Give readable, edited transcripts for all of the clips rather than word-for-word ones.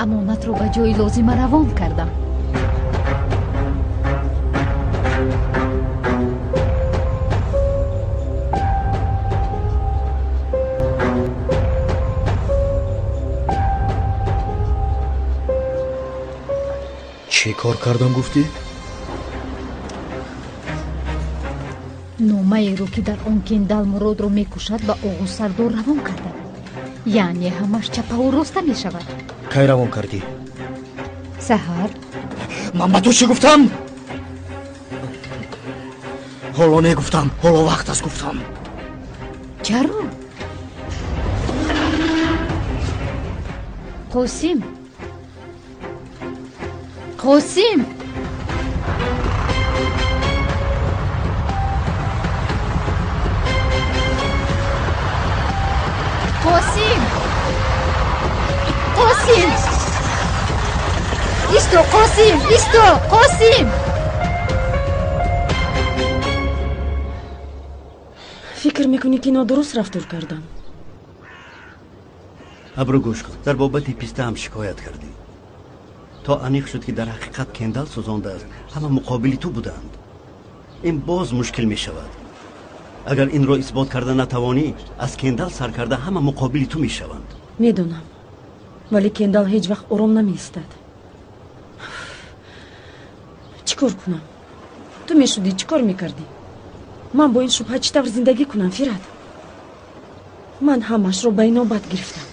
Амонатро ба ҷои лозима равон кардам. Чӣ кор кардам гуфтӣ? Номаеро, ки дар он Кендал Муродро мекушад, ба Оғузсардор равон кардам. Яъне ҳамаш чапаву роста мешавад. Кай равон кардӣ? Саҳар. Ман ба ту чӣ гуфтам? Ҳоло не гуфтам, ҳоло вақт аст гуфтам. Чаро? Қосим, Қосим! Қосим! Қосим! Исто, Қосим! Исто, Қосим! Фикр мекунӣ, ки нодуруст рафтор кардам? Абрӯ, гӯш кун, дар бобати писта ҳам шикоят кардӣ. То аниқ шуд, ки дар ҳақиқат Кендал сӯзондааст, ҳама муқобили ту буданд. Ин боз мушкил мешавад. Агар инро исбот карда натавонӣ, аз Кендал сар карда ҳама муқобили ту мешаванд. Медонам, вале Кендал ҳеҷ вақт ором намеистад. Чӣ кор кунам? Ту мешудӣ, чӣ кор мекардӣ? Ман бо ин шубҳа чӣ тавр зиндагӣ кунам, Фират? Ман ҳамаашро ба инобат гирифтам.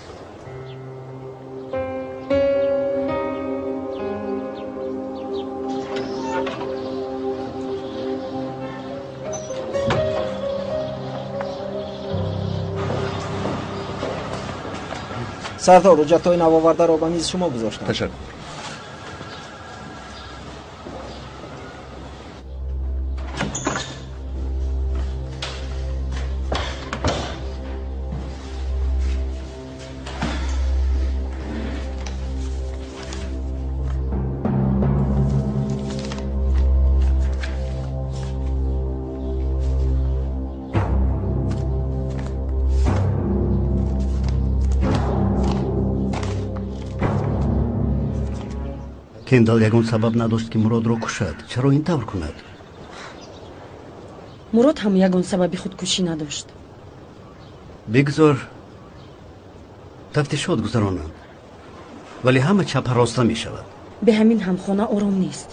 Сардор, ҳуҷҷатҳои навовардаро ба мизи шумо гузоштам. Ташаккур. Кендал ягон сабаб надошт, ки Муродро кушад. Чаро ин тавр кунад? Мурод ҳам ягон сабаби худкушӣ надошт. Бигзор тафтишот гузаронанд, вале ҳама чапа роста мешавад. Бе ҳамин ҳам хона ором нест.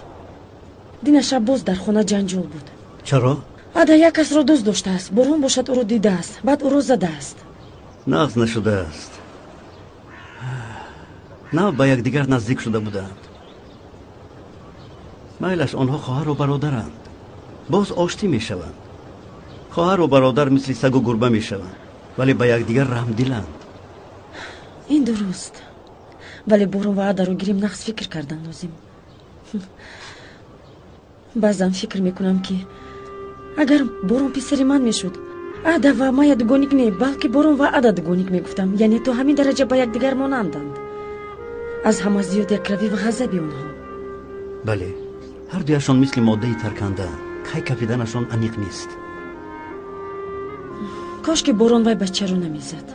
Дина шаб боз дар хона ҷанҷол буд. Чаро? Ада як касро дӯст доштааст, Борон бошад, ӯро дидааст, баъд ӯро задааст. Нағз нашудааст. Нав ба якдигар наздик шуда буданд. Майлаш, онҳо хоҳару бародаранд, боз оштӣ мешаванд. Хоҳару бародар мисли сагу гурба мешаванд, вале ба якдигар раҳмдиланд. Ин дуруст, вале Борон ва Адаро гирим, нағз фикр кардан лозим. Баъзан фикр мекунам, ки агар Борон писари ман мешуд, Ада ва Майя дугоник не, балки Борон ва Ада дугоник мегуфтам. Яъне то ҳамин дараҷа ба якдигар монанданд. Аз ҳама зиёд якравӣ ва ғазаби онҳо. Бале, ҳар дуяшон мисли моддаи тарканда, кай кафиданашон аниқ нест. Кош ки Борон вай бачаро намезад.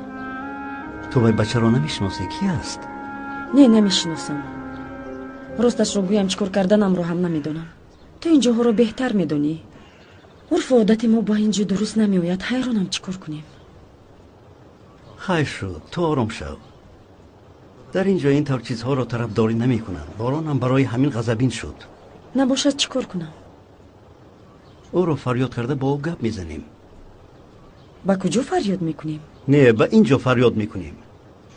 Ту вай бачаро намешиносӣ? Ки аст? Не, намешиносам. Росташро гӯям, чӣ кор карданамро ҳам намедонам. Ту ин ҷоҳоро беҳтар медонӣ. Урфу одати мо ба ин ҷо дуруст намеояд. Ҳайронам, чӣ кор кунем. Хайр шуд, ту ором шав. Дар ин ҷо ин тавр чизҳоро тарафдорӣ намекунанд. Боронам барои ҳамин ғазабин шуд. Набошад, чӣ кор кунам? Ӯро фарёд карда бо ӯ гап мезанем. Ба куҷо фарёд мекунем? Не, ба ин ҷо фарёд мекунем.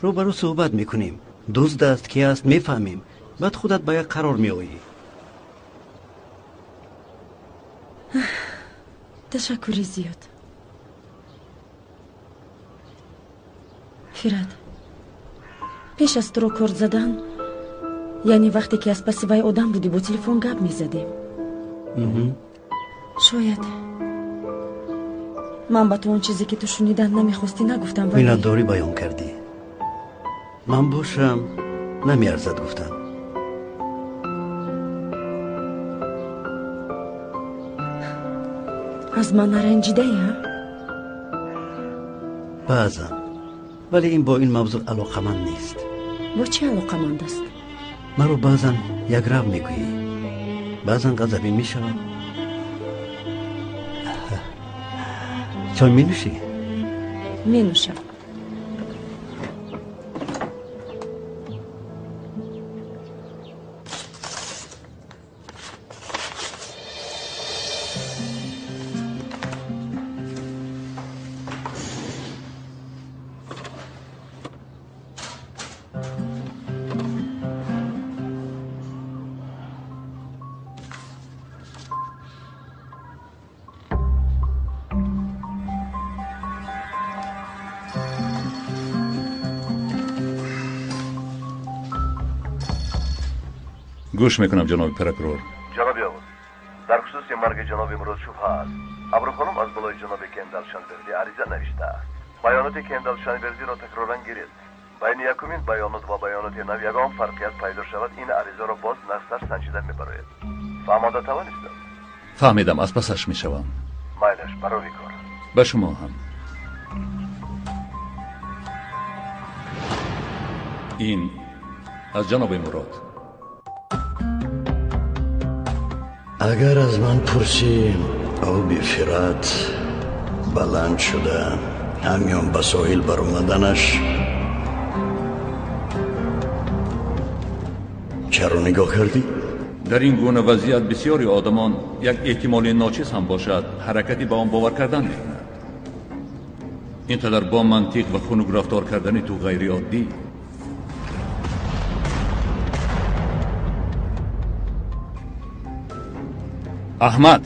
Рӯбарӯ суҳбат мекунем. Дузд аст, ки аст, мефаҳмем. Баъд худат ба як қарор меоӣ. Ташаккури зиёд, Фират. Пеш аз туро корд задан, яъне вақте ки аз паси вай одам будӣ, бо телефон гап мезадем. Шояд ман ба ту он чизе, ки ту шунидан намехостӣ, нагуфтам. Миннатдорӣ баён кардӣ. Ман бошам, намеарзад гуфтам. Аз ман наранҷидаӣ, а? Баъзан, вале ин бо ин мавзӯъ алоқаманд нест. Бо чӣ алоқаманд аст? Маро баъзан якрав мегӯӣ, баъзан ғазабӣ мешавам. Чой менӯшӣ? Менӯшам. Гӯш мекунам, ҷаноби прокурор. Ҷаноби Оғуз, дар хусуси марги ҷаноби Мурод шубҳа аст. Абрухонум аз болои ҷаноби Кендал Шанбердӣ ариза навиштааст. Баёноти Кендал Шанбердиро такроран гирифт. Байни якумин баёнот ва баёноти нав ягон фарқият пайдо шавад, ин аризаро боз нағзтар санҷида мебарояд. Фаҳмода тавонистам? Фаҳмидам, аз пасаш мешавам. Майлаш, барои кор. Ба шумо ҳам. Ин аз ҷаноби Мурод. Агар аз ман пурсӣ, оби Фират баланд шуда, ҳамён ба соҳил баромаданаш чаро нигоҳ кардӣ? Дар ин гуна вазъият бисёри одамон як эҳтимоли ночиз ҳам бошад, ҳаракати ба он бовар кардан мекунанд. Ин қадар бо мантиқ ва хунук рафтор кардани ту ғайриоддӣ. Аҳмад!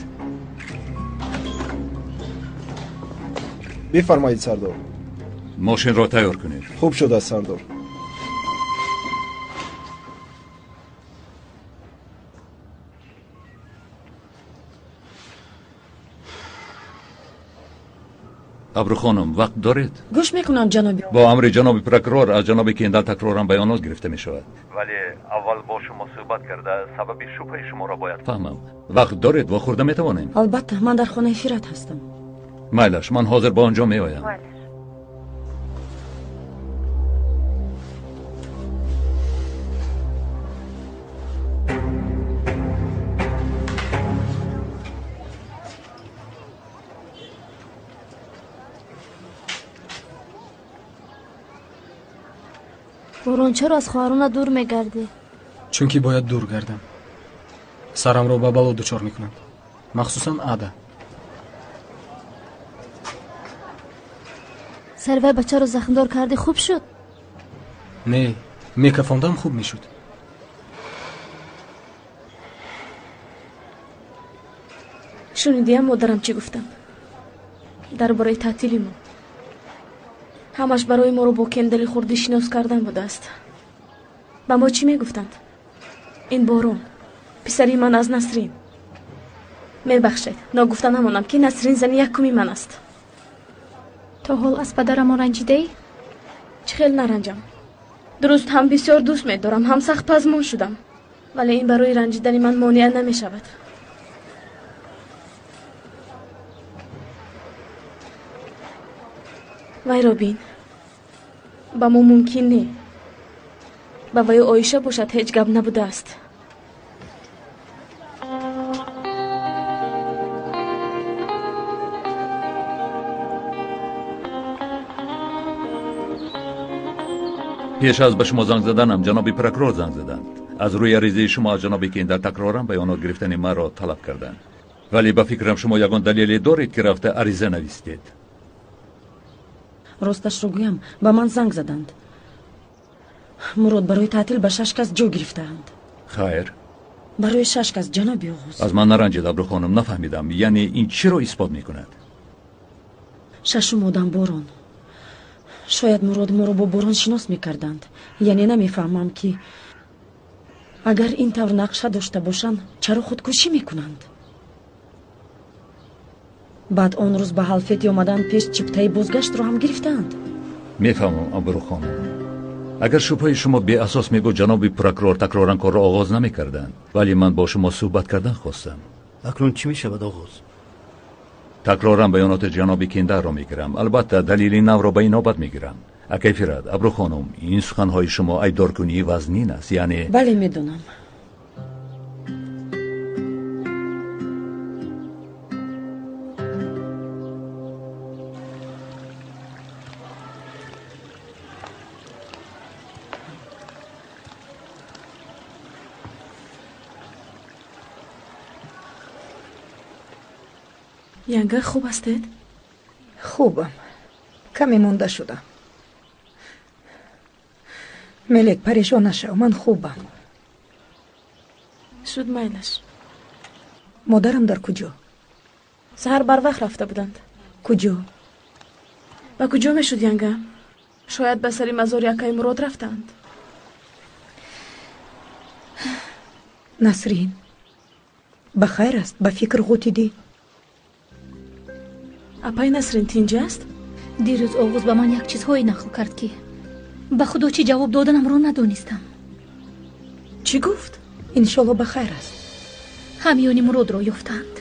Бифармоед, сардор. Мошинро тайёр кунед. Хуб шудааст, сардор. Абрухонум, вақт доред? Гӯш мекунам, ҷаноби. Бо амри ҷаноби прокурор аз ҷаноби Кендал такроран баёнот гирифта мешавад. Вале аввал бо шумо суҳбат карда, сабаби шубҳаи шуморо бояд фаҳмам. Вақт доред, вохӯрда метавонем? Албатта, ман дар хонаи Фират ҳастам. Майлаш, ман ҳозир ба он ҷо меоям. Борон, чаро аз хоҳарона дур мегардӣ? Чунки бояд дур гардам. Сарамро ба бало дучор мекунанд, махсусан Ада. Сари вай бачаро захмдор кардӣ, хуб шуд? Не, мекафондам хуб мешуд. Шунидиям модарам чӣ гуфтам дар бораи таътили мо? Ҳамаш барои моро бо Кендали хурдӣ шинос кардан будааст. Ба мо чӣ мегуфтанд? Ин Борон, писари ман аз Насрин. Мебахшед, ногуфта намонам, ки Насрин зани якуми ман аст. То ҳол аз падарамон ранҷидаӣ? Чӣ хел наранҷам? Дуруст, ҳам бисёр дӯст медорам, ҳам сахт пазмон шудам. Вале ин барои ранҷидани ман монеа намешавад. Вайро бин. Ба мо мумкин не. Ба ваю Оиша бошад ҳеҷ гап набудааст. Пеш аз ба шумо занг заданам, ҷаноби прокурор занг заданд. Аз рӯи аризаи шумо аз ҷаноби Кендал такроран баёнот гирифтани маро талаб карданд. Вале ба фикрам шумо ягон далеле доред, ки рафта ариза навистед. Росташро гӯям, ба ман занг заданд. Мурод барои таътил ба 6 кас ҷо гирифтаанд. Хайр. Барои 6 кас, ҷаноби Оғуз. Аз ман наранҷед, Абрухонум, нафаҳмидам. Яъне ин чиро исбот мекунад? Шашум одам Борон. Шояд Мурод моро бо Борон шинос мекарданд. Яъне намефаҳмам, ки агар ин тавр нақша дошта бошанд, чаро худкушӣ мекунанд? Баъд он рӯз ба Ҳалфети омадан пеш чиптаи бозгаштро ҳам гирифтаанд. Мефаҳмам, Абрухонум. Агар шубҳаи шумо беасос мебуд, ҷаноби прокурор такроран корро оғоз намекарданд. Вале ман бо шумо суҳбат кардан хостам. Акнун чӣ мешавад, Оғоз? Такроран баёноти ҷаноби Кендалро мегирам. Албатта, далели навро ба инобат мегирам. Акай Фират, Абру хонум, ин суханҳои шумо айбдоркунии вазнин аст, яъне... Бале, медонам. Янга, хуб ҳастед? Хубам. Каме монда шудам. Мелек, парешон нашав, ман хубам. Шуд майлаш. Модарам дар куҷо? Саҳар барвақт рафта буданд. Куҷо? Ба куҷо мешуд, Янга? Шояд ба сари мазори акаи Мурод рафтаанд. Насрин, ба хайр аст? Ба фикр ғутидӣ? Апаи Насрин тинҷ аст? Дирӯз Оғуз ба ман як чизҳое нақл кард, ки ба худо чӣ ҷавоб доданамро надонистам. Чӣ гуфт? Иншолло ба хайр аст. Ҳамёни Муродро ёфтанд.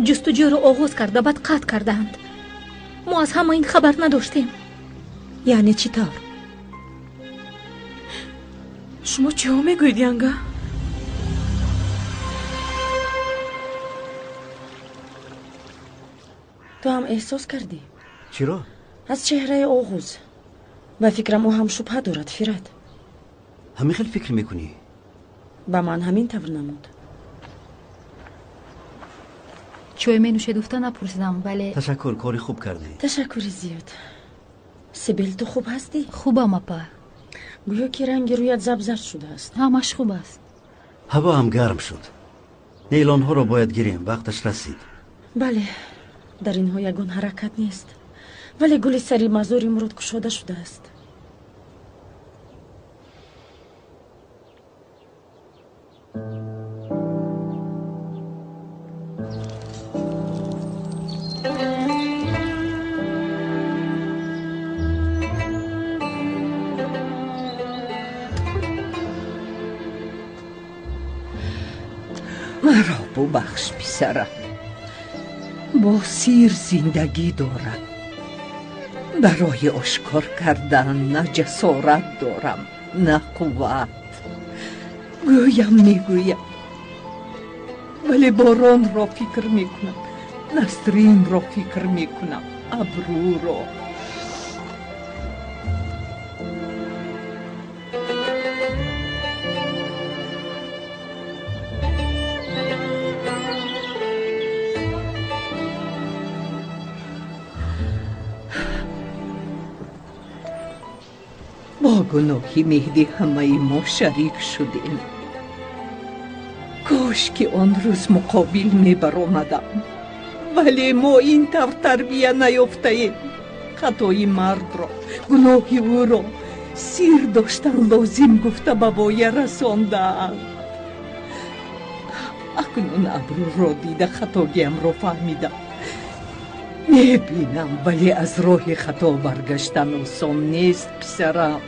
Ҷустуҷӯро оғоз карда, баъд қатъ кардаанд. Мо аз ҳама ин хабар надоштем. Яъне чӣ тавр? Шумо чиҳо мегӯед, Янга? Ту ҳам эҳсос кардӣ? Чиро? Аз чеҳраи Оғуз. Ба фикрам, ӯ ҳам шубҳа дорад, Фират. Ҳамин хел фикр мекунӣ? Ба ман ҳамин тавр намуд. Чой менӯшед гуфта напурсидам, вале... Ташаккур, кори хуб кардӣ. Ташаккури зиёд. Сибил, ту хуб ҳастӣ? Хубам, апа. Гӯё ки ранги рӯят забзард шудааст. Ҳамаш хуб аст. Ҳаво ҳам гарм шуд. Нейлонҳоро бояд гирем, вақташ расид. Бале, дар инҳо ягон ҳаракат нест, вале гули сари мазори Мурод кушода шудааст. Маро бубахш, писарам. Бо сир зиндагӣ дорад. Барои ошкор кардан на ҷасорат дорам, на қувват. Гӯям мегӯям, вале боронро фикр мекунам, Насринро фикр мекунам, Абрӯро. Бо гуноҳи Меҳдӣ ҳамаи мо шарик шудем. Кош ки он рӯз муқобил мебаромадам, вале мо ин тавр тарбия наёфтаем. Хатои мардро, гуноҳи ӯро сир доштан лозим гуфта ба воя расондаанд. Акнун Абрӯро дида хатогиамро фаҳмидам. Мебинам, вале аз роҳи хато баргаштан осон нест, писарам.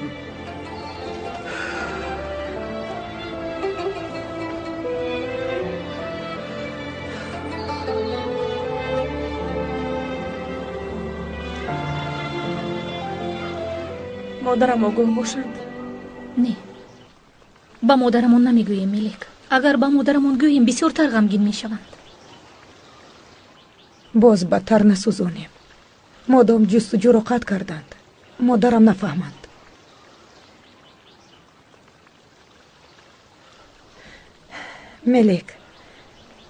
Модарам огоҳ бошанд? Не, ба модарамон намегӯем, Мелек. Агар ба модарамон гӯем, бисёртар ғамгин мешаванд. Боз бадтар насӯзонем. Модом ҷустуҷӯро қатъ карданд, модарам нафаҳманд. Мелек,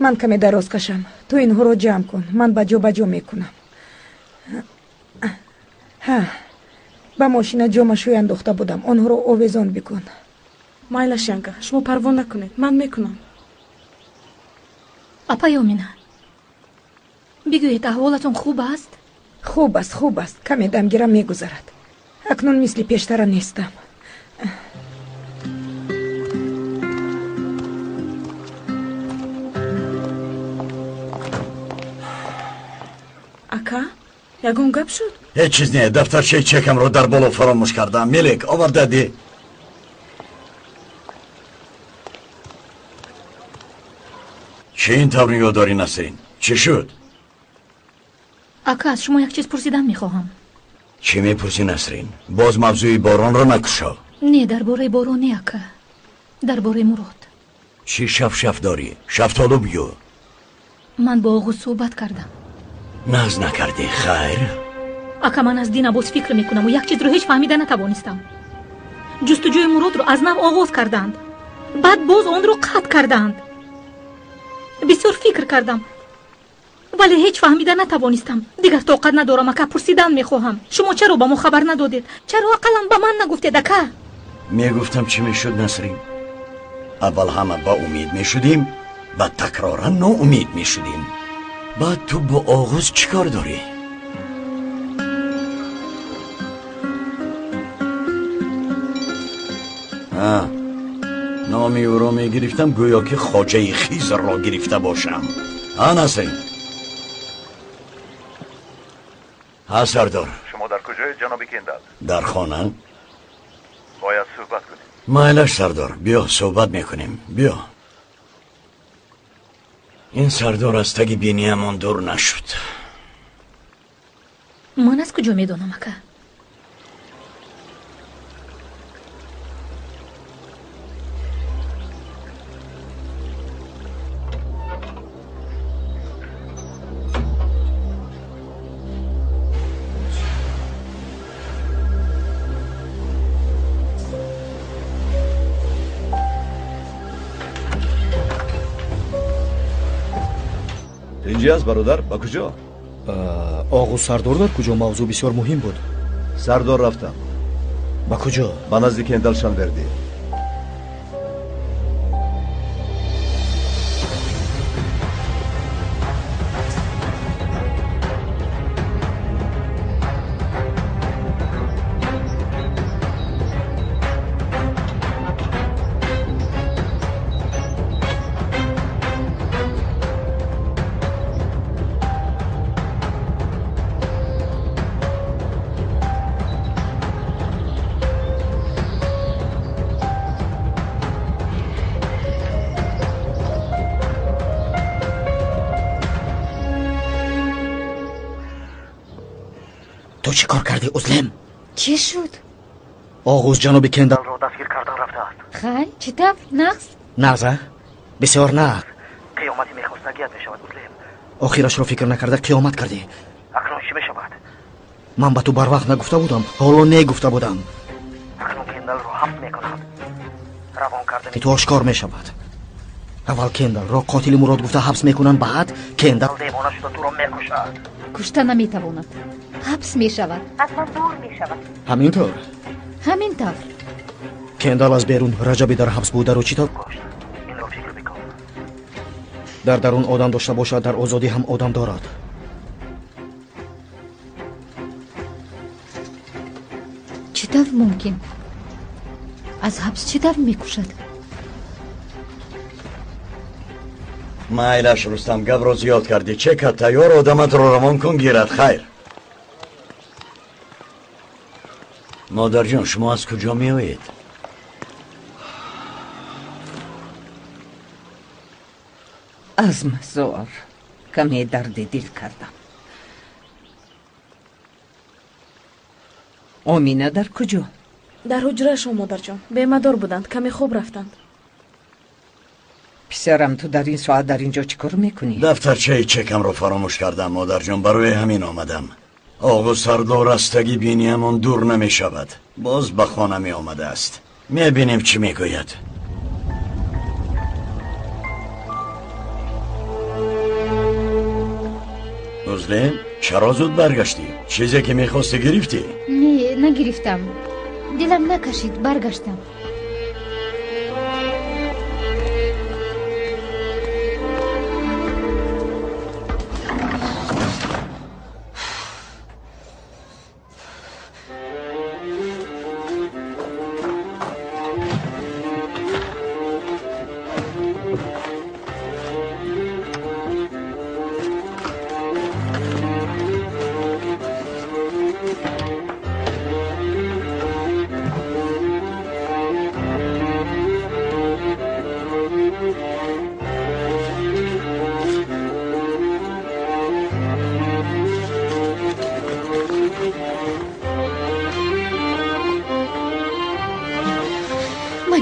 ман каме дароз кашам. Ту инҳоро ҷамъ кун, ман ба ҷо ба ҷо мекунам. Ҳа, ба мошина ҷомашӯй андохта будам, онҳоро овезон бикун. Майлаш, Янга, шумо парво накунед, ман мекунам. Апаи Омина, бигӯед, аҳволатон хуб аст? Хуб аст, хуб аст. Каме дамгирам мегузарад. Акнун мисли пештара нестам. Ака, ягон гап шуд? Ҳеҷ чиз не, дафтарчаи чекамро дар боло фаромӯш кардам. Мелек, оварда деҳ. Чӣ ин тавр нигоҳ дорӣ, Насрин? Чӣ шуд? Ака, аз шумо як чиз пурсидан мехоҳам. Чӣ мепурсӣ, Насрин? Боз мавзӯи боронро накушо. Не, дар бораи борон не, ака, дар бораи Мурод. Чӣ шафшаф дорӣ? Шафтолу бигӯ. Ман бо Оғуз суҳбат кардам. Нағз накардӣ, хайр? Ака, ман аз дина боз фикр мекунаму як чизро ҳеҷ фаҳмида натавонистам. Ҷустуҷӯи Муродро аз нав оғоз карданд, баъд боз онро қатъ карданд. Бисёр фикр кардам, вале ҳеҷ фаҳмида натавонистам. Дигар тоқат надорам, ака, пурсидан мехоҳам. Шумо чаро ба мо хабар надодед? Чаро ақаллан ба ман нагуфтед, ака? Мегуфтам, чӣ мешуд, Насрин? Аввал ҳама ба умед мешудем, баъд такроран ноумед мешудем. Баъд ту бо Оғуз чӣ кор дорӣ? Номи ӯро мегирифтам, гӯё ки хоҷаи Хизрро гирифта бошам. А, Насрин? Ҳа, сардор. Шумо дар куҷоед, ҷаноби Кендал? Дар хона. Бояд суҳбат кунем. Майлаш, сардор, биё суҳбат мекунем. Биё. Ин сардор аз таги биниямон дур нашуд. Ман аз куҷо медонам, ака? Инҷи аст, бародар, ба куҷо? Оғуз сардор дар куҷо? Мавзӯъ бисёр муҳим буд. Сардор рафтам. Ба куҷо? Ба назди Кендал Шанвердӣ. Ту чӣ кор кардӣ, Узлем? Чӣ шуд? Оғуз ҷаноби Кендалро дастгир кардан рафтааст. Хай, чӣ тавр? Нағз? Нағз, а? Бисёр нағз. Қиёмати мехостагият мешавад, Узлем. Охирашро фикр накарда қиёмат кардӣ. Акнун чӣ мешавад? Ман ба ту барвақт нагуфта будам, ҳоло негуфта будам. Акнун Кендалро ҳабс мекунанд. Равон кардани ту ошкор мешавад. Аввал Кендалро қотили Мурод гуфта ҳабс мекунанд, баъд Кендал девона шуда туро мекушад. Кушта наметавонад, ҳабс мешавад, аз ман дур мешавад. Ҳамин тавр? Ҳамин тавр. Кендал аз берун Раҷаби дар ҳабс бударо чӣ тавр кушт? Инро фикр бикун. Дар дарун одам дошта бошад, дар озодӣ ҳам одам дорад. Чӣ тавр мумкин? Аз ҳабс чӣ тавр мекушад? Майлаш, Рустам, гапро зиёд кардӣ. Чека тайёр, одаматро равон кун, гирад. Хайр. Модарҷон, шумо аз куҷо меоед? Аз мазор каме дарди дил кардам. Омина дар куҷо? Дар ҳуҷрашон, модарҷон. Бемадор буданд, каме хоб рафтанд. Писарам, ту дар ин соат дар инҷо чӣ кор мекунӣ? Дафтарчаи чекамро фаромӯш кардам, модарҷон, барои ҳамин омадам. Оғуз сардор аз таги биниямон дур намешавад. Боз ба хона меомадааст. Мебинем чӣ мегӯяд. Узлем, чаро зуд баргаштӣ? Чизе ки мехостӣ гирифтӣ? Не, нагирифтам. Дилам накашид, баргаштам.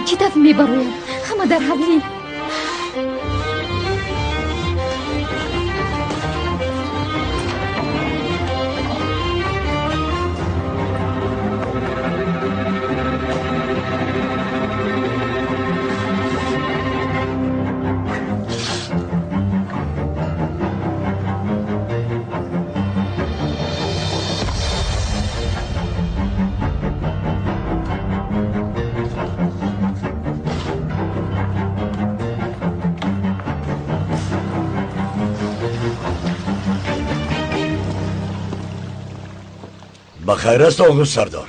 Ман чӣ тавр мебароям? Ҳама дар ҳавлӣ. بخیر است آقا سردار.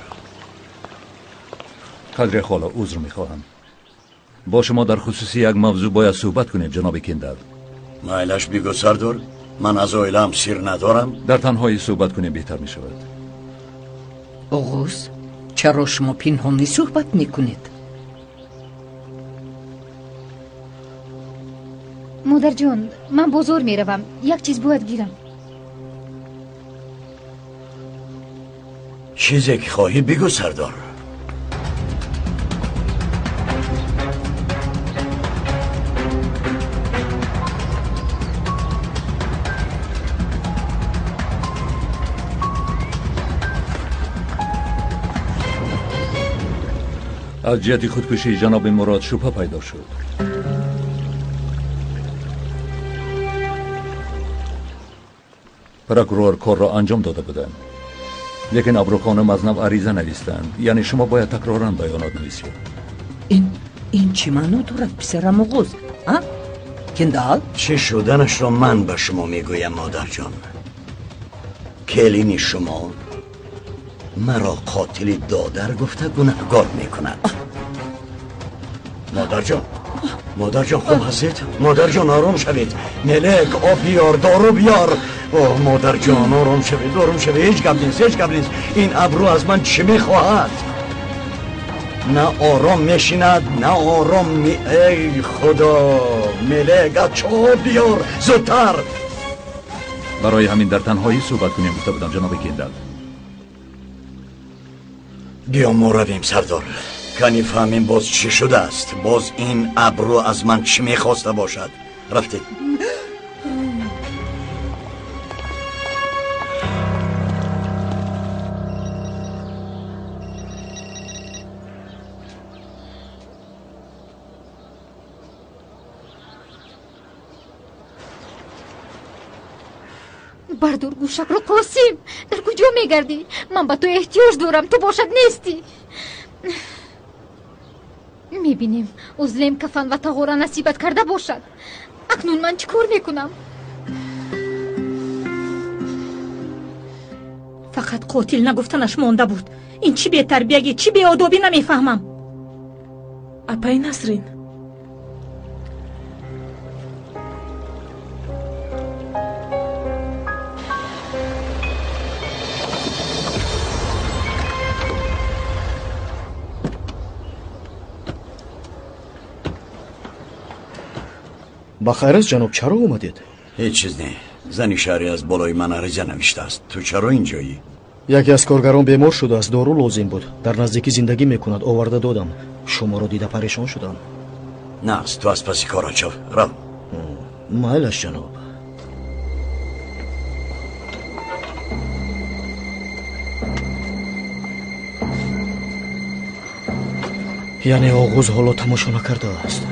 قدر خاله عذر میخواهم. با شما در خصوص یک موضوع باید صحبت کنیم جناب کندل. مایلش بگو سردار، من از عائله‌ام سیر ندارم. در تنهایی صحبت کنیم بهتر میشود. آغوز، چرا شما پنهانی صحبت میکنید؟ مادر جان، من بازار میروم، یک چیز باید گیرم. چیزی که خواهی بگو سردار. از جهت خودکشی جناب مراد شبهه پیدا شد. پرکورور کار را انجام داده بودند، لیکن ابرو خانم از نو عریضه نویستند. یعنی شما باید تکرارا بیانات نویسید. این چی معنا دارد پسرم آغوز؟ کندال؟ چه شدنش را من به شما میگویم مادر جان. کلینی شما مرا قاتل دادر گفته گناهگار میکند. مادر جان، مادر جان خوب هستید؟ مادر جان آرام شوید. ملک آب بیار، دارو بیار. اوه مادر جان آرام شوید، آرام شوید. هیچ گپ نیست، هیچ گپ نیست. این ابرو از من چی میخواهد؟ نه آرام میشیند نه آرام می... ای خدا، ملک چای بیار زودتر. برای همین در تنهایی صحبت کنیم گفته بودم جناب کندل. بیا ما رویم سردار، کنی فهمیم باز چی شده است. باز این ابرو از من چی میخواسته باشد. رفتیم. بردار گوشک رو قاسم، در کجا میگردی؟ من به تو احتیاج دارم، تو باشد نیستی. میبینیم ازلم کفن و تغورا نصیبت کرده باشد. اکنون من چیکار میکنم؟ فقط قاتل نگفتنش مانده بود. این چی بی‌تربیگی، چی بی‌ادبی، نمیفهمم. اپای نسرین، بخیر است جناب، چرا اومدید؟ هیچ چیز نه. زنی شهری از بالای من عریضه نوشته است. تو چرا اینجایی؟ یکی از کارگران بیمار شده است، دارو لازم بود. در نزدیکی زندگی میکند، آورده دادم. شما را دیده پریشان شدم. نه، تو از پسی کارا شو، رو. مایلش جناب. یعنی آغوز حالا تماشا نکرده است.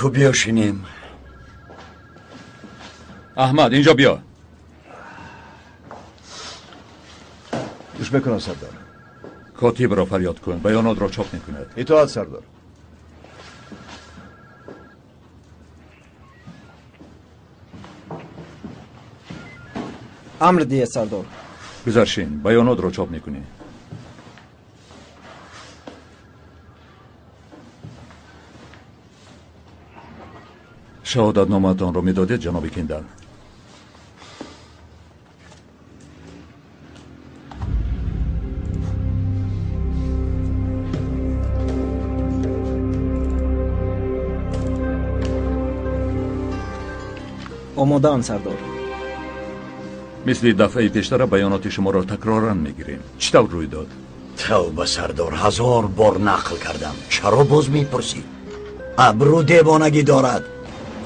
کو بیاشینیم. احمد اینجا بیا. گوش بکن سردار. کاتب را فریاد کن، بیانات را چاپ میکند. اطاعت سردار. امر دیه سردار. گذارشین، بیانات را چاپ میکنی. شهادتنامه‌تان را میدادید جناب کندل؟ Омодаам, сардор. Мисли дафъаи пештара баёноти шуморо такроран мегирем. Чӣ тавр рӯй дод? Тавба, сардор, ҳазор бор нақл кардам. Чаро боз мепурсӣ? Абрӯ девонагӣ дорад.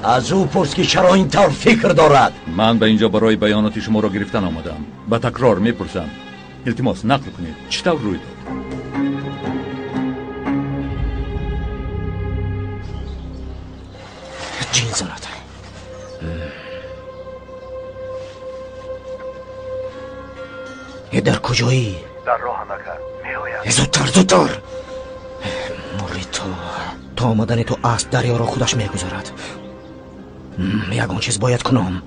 Аз ӯ пурс, ки чаро ин тавр фикр дорад. Ман ба инҷо барои баёноти шуморо гирифтан омадам. Ба такрор мепурсам. Илтимос, нақл кунед. Чӣ тавр рӯй дод? Ҷин занад. Дар куҷоӣ? Дар роҳам, ака, меоям. Зудтар, зудтар! Мурри ту, то омадани ту асп дарёро худаш мегузарад. Ягон чиз бояд кунам,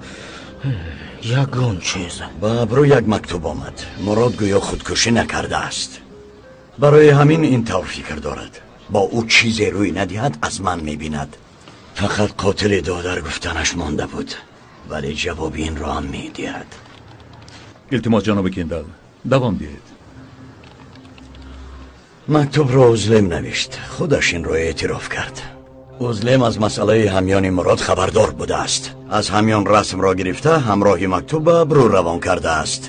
ягон чиз. Ба Абрӯ як мактуб омад. Мурод гӯё худкушӣ накардааст. Барои ҳамин ин тавр фикр дорад. Бо ӯ чизе рӯй надиҳад, аз ман мебинад. Фақат қотили додар гуфтанаш монда буд, вале ҷавоби инро ҳам медиҳад. Илтимос, ҷаноби Кендал, давом диҳед. Мактубро Узлем навишт. Худаш инро эътироф кард. Узлем аз масъалаи ҳамёни Мурод хабардор будааст. Аз ҳамён расмро гирифта, ҳамроҳи мактуб ба Абрӯ равон кардааст.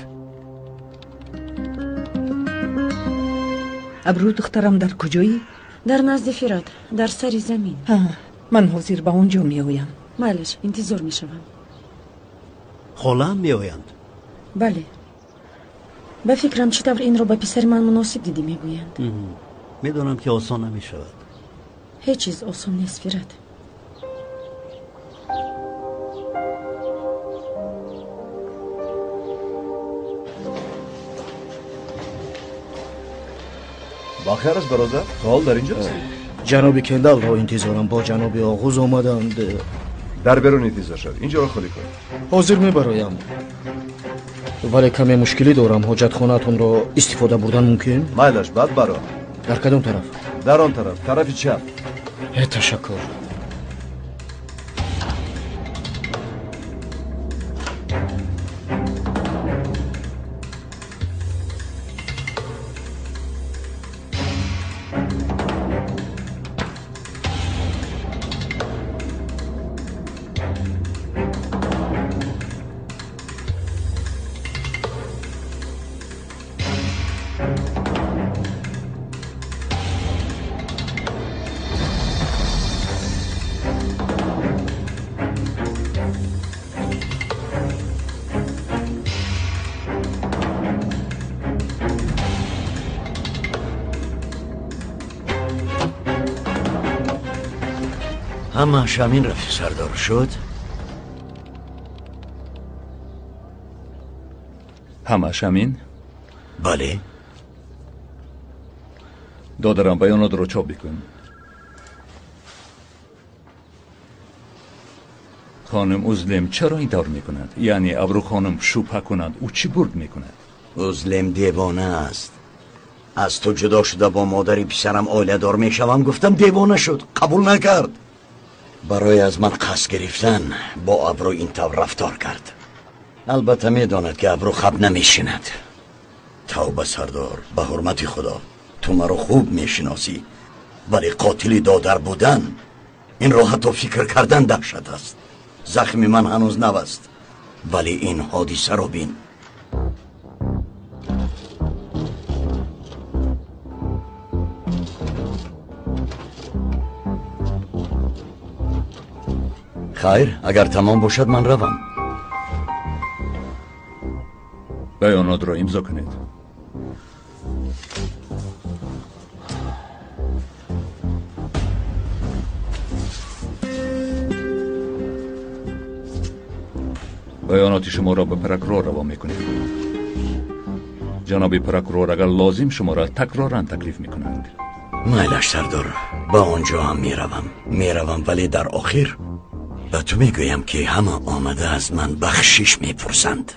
Абрӯ, духтарам, дар куҷоӣ? Дар назди Фират, дар сари замин. Ман ҳозир ба он ҷо меоям. Майлаш, интизор мешавам. Холаам меоянд? Бале. Ба фикрам, чӣ тавр инро ба писари ман муносиб дидӣ мегӯянд. Медонам, ки осон намешавад. Ҳеҷ чиз осон нест, Фират. Бахайр аст, бародар, то ҳол дар инҷо ҳастӣ? Ҷаноби Кендалро интизорам. Бо ҷаноби Оғуз омаданд. Дар берун интизор шав, инҷоро холӣ кун. Ҳозир мебароям, вале каме мушкилӣ дорам. Ҳоҷатхонаатонро истифода бурдан мумкин? Майлаш, баъд баро. Дар кадом тараф? Дар он тараф, тарафи чап. Ташаккур. Ҳамааш ҳамин, рафиқ сардор, шуд? Ҳамааш ҳамин? Бале. Додарам, баёнотро чоп бикун. Хонум Узлем чаро ин тавр мекунад? Яъне Абрӯ хонум шубҳа кунад, ӯ чӣ бурд мекунад? Узлем девона аст. Аз ту ҷудо шуда бо модари писарам оиладор мешавам гуфтам, девона шуд, қабул накард. Барои аз ман қасд гирифтан бо Абрӯ ин тавр рафтор кард. Албатта медонад, ки Абрӯ хаб намешинад. Тавба, сардор, ба ҳурмати Худо, ту маро хуб мешиносӣ, вале қотили додар будан инро ҳатто фикр кардан даҳшат аст. Захми ман ҳанӯз нав аст, вале ин ҳодисаро бин. Хайр, агар тамом бошад, ман равам. Баёнотро имзо кунед. Баёноти шуморо ба прокурор равон мекунем. Ҷаноби прокурор агар лозим шуморо такроран таклиф мекунанд. Майлаш, сардор, ба он ҷо ҳам меравам. Меравам, вале дар охир ба ту мегӯям, ки ҳама омада аз ман бахшиш мепурсанд.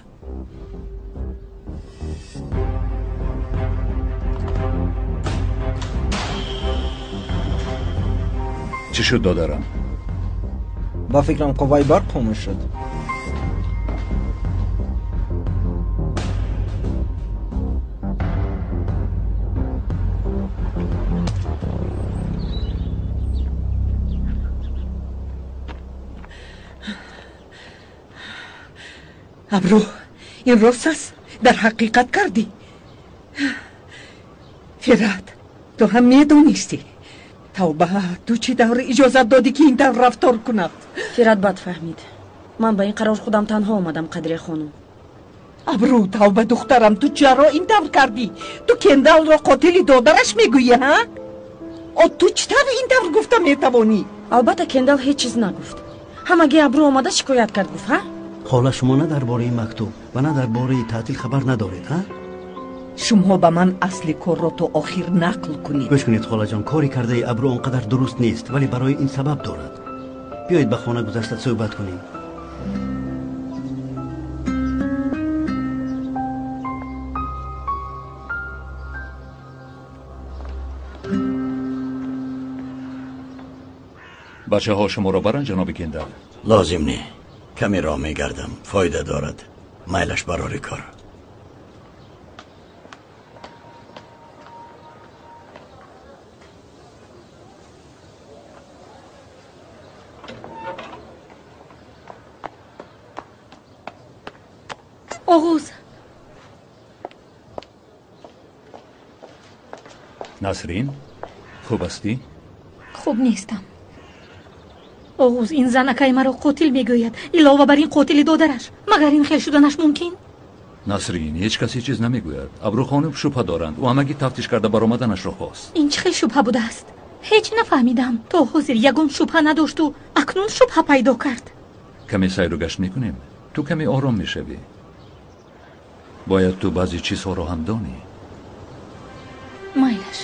Чӣ шуд, додарам? Ба фикрам, қувваи барқ хомӯш шуд. Абру, ин рост аст? Дар ҳақиқат кардӣ? Фират, ту ҳам медонистӣ. Тавба, ту чӣ тавр иҷозат додӣ, ки ин тавр рафтор кунад? Фират бад фаҳмид. Ман ба ин қарор худам танҳо омадам, Қадрия хонум. Абру, тавба, духтарам, ту чаро ин тавр кардӣ? Ту Кендалро қотили додараш мегӯӣ, ҳа? О, ту чӣ тавр ин тавр гуфта метавонӣ? Албатта, Кендал ҳеҷ чиз нагуфт. Ҳамагӣ Абру омада шикоят кард, гуфт, ҳа? Хола, шумо на дар бораи мактуб ва на дар бораи таътил хабар надоред, ҳа? Шумо ба ман асли корро то охир нақл кунед. Гӯш кунед, холаҷон, кори кардаи Абру он қадар дуруст нест, вале барои ин сабаб дорад. Биёед ба хона гузашта суҳбат кунем. Бачаҳо шуморо баранд, ҷаноби Кендал? Лозим не, каме роҳ мегардам, фоида дорад. Майлаш барори кор. Оғуз. Насрин, хуб ҳастӣ? Хуб нестам. Оғуз, ин зан акаи маро қотил мегӯяд, илова бар ин қотили додараш. Магар ин хел шуданаш мумкин? Насрин, ҳеҷ кас ҳеҷ чиз намегӯяд. Абру хонум шубҳа доранд. Ӯ ҳамагӣ тафтиш карда баромаданашро хост. Ин чӣ хел шубҳа будааст? Ҳеҷ нафаҳмидам. То ҳозир ягон шубҳа надошту акнун шубҳа пайдо кард. Каме сайру гашт мекунем, ту каме ором мешавӣ. Бояд ту баъзе чизҳоро ҳам донӣ. Майлаш.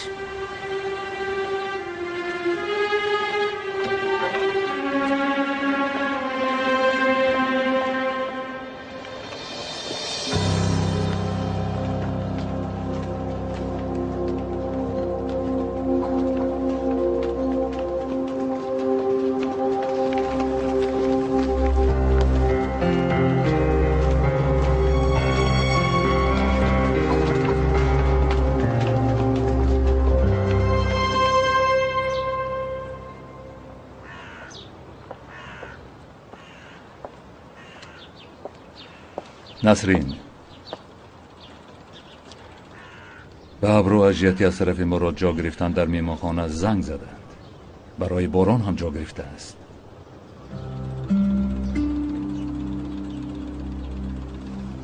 Насрин, ба Абру аз ҷиҳати аз тарафи Мурод ҷо гирифтан дар меҳмонхона занг заданд. Барои Борон ҳам ҷо гирифтааст.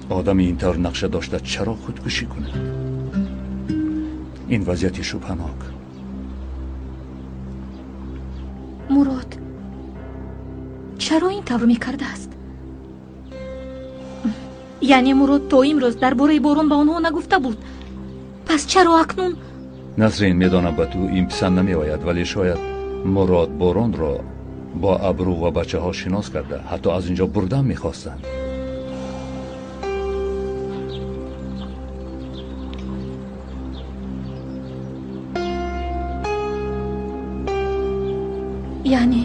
Одами ин тавр нақша дошта чаро худкушӣ кунад? Ин вазъияти шубҳанок. Мурод чаро ин тавр мекардааст? Яъне Мурод то имрӯз дар бораи Борон ба онҳо нагуфта буд. Пас чаро акнун? Насрин, медонам ба ту ин писанд намеояд, вале шояд Мурод Боронро бо Абру ва бачаҳо шинос карда, ҳатто аз инҷо бурдан мехостанд. Яъне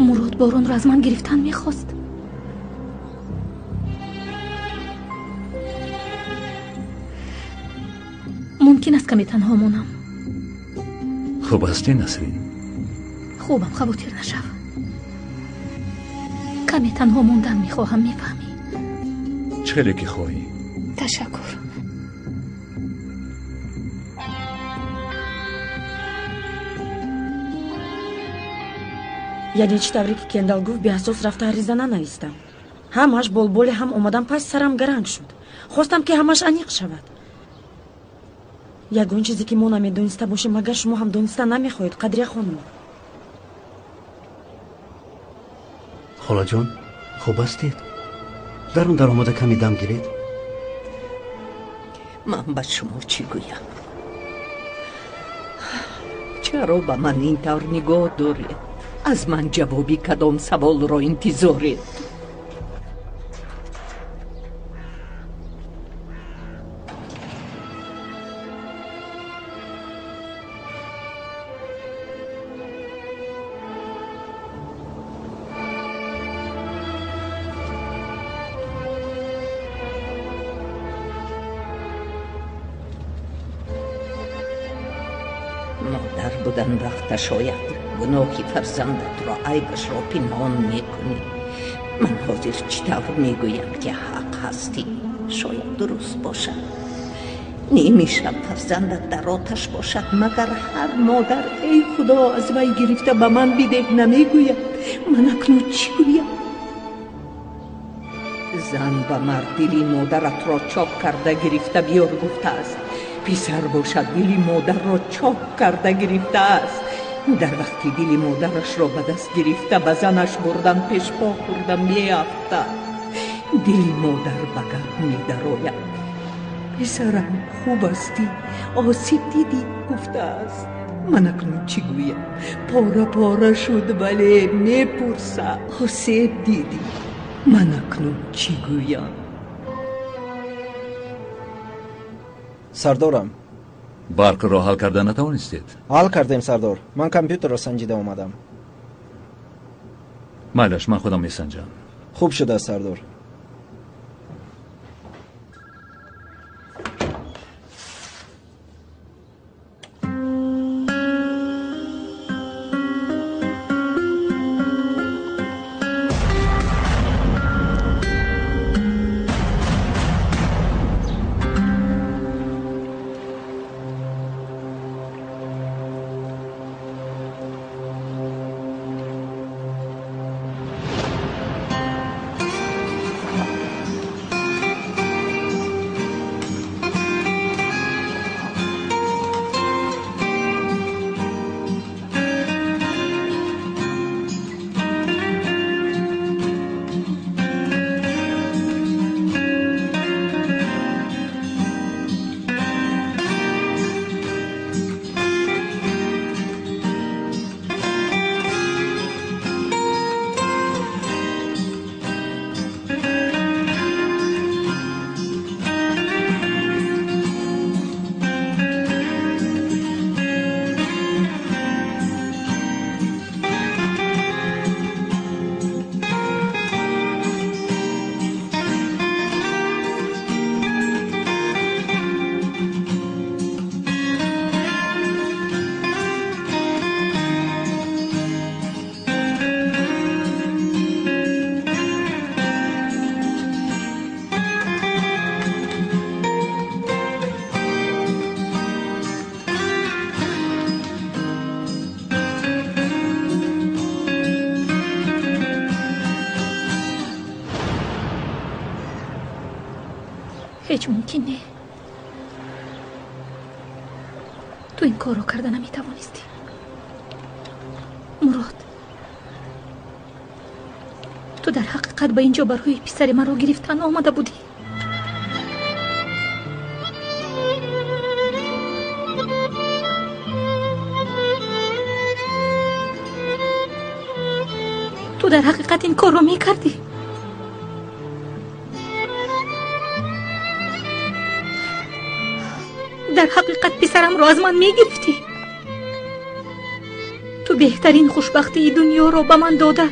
Мурод Боронро аз ман гирифтан мехост. Мумкин аст каме танҳо монам. Хуб ҳастӣ, Насрин? Хубам, хавотир нашав. Каме танҳо мондан мехоҳам, мефаҳмӣ? Чӣ хеле ки хоҳӣ. Ташаккур. Яъне чӣ тавре ки Кендал гуфт, беасос рафта ариза нанавистам. Ҳамаш болболе ҳам омадам, пас сарам гаранг шуд. Хостам, ки ҳамаш аниқ шавад. Ягон чизе ки мо намедониста бошем, магар шумо ҳам дониста намехоҳед, Қадрия хонум? Холаҷон, хуб ҳастед? Дарун даромада каме дам гиред. Ман ба шумо чӣ гӯям? Чаро ба ман ин тавр нигоҳ доред? Аз ман ҷавоби кадом саволро интизоред? Модар будан вақташ ояд. Гуноҳи фарзандатро, айбашро пинҳон мекунӣ. Ман ҳозир чӣ тавр мегӯям, ки ҳақ ҳастӣ? Шояд дуруст бошад. Ними шаб фарзандат дар оташ бошад, магар ҳар модар эй Худо, аз вай гирифта ба ман бидеҳ намегӯяд? Ман акнун чӣ гӯям? Зан ба мард дили модаратро чок карда гирифта биёр гуфтааст. Писар бошад, дили модарро чок карда гирифтааст. Дар вақти дили модарашро ба даст гирифта ба занаш бурдан, пешпо хӯрда меафтад. Дили модар ба гап медарояд. Писарам, хуб ҳастӣ? Осиб дидӣ? Гуфтааст. Ман акнун чӣ гӯям? Пора пора шуд, вале мепурсад: осеб дидӣ? Ман акнун чӣ гӯям? Сардорам, барқро ҳал карда натавонистед? Ҳал кардем, сардор. Ман компютерро санҷида омадам. Майлаш, ман худам месанҷам. Хуб шудааст, сардор. Ҳеҷ мумкин не. Ту ин корро карда наметавонистӣ, Мурод. Ту дар ҳақиқат ба инҷо барои писари маро гирифтан омада будӣ. Ту дар ҳақиқат ин корро мекардӣ. Дар ҳақиқат писарамро аз ман мегирифтӣ. Ту беҳтарин хушбахтии дунёро ба ман дода,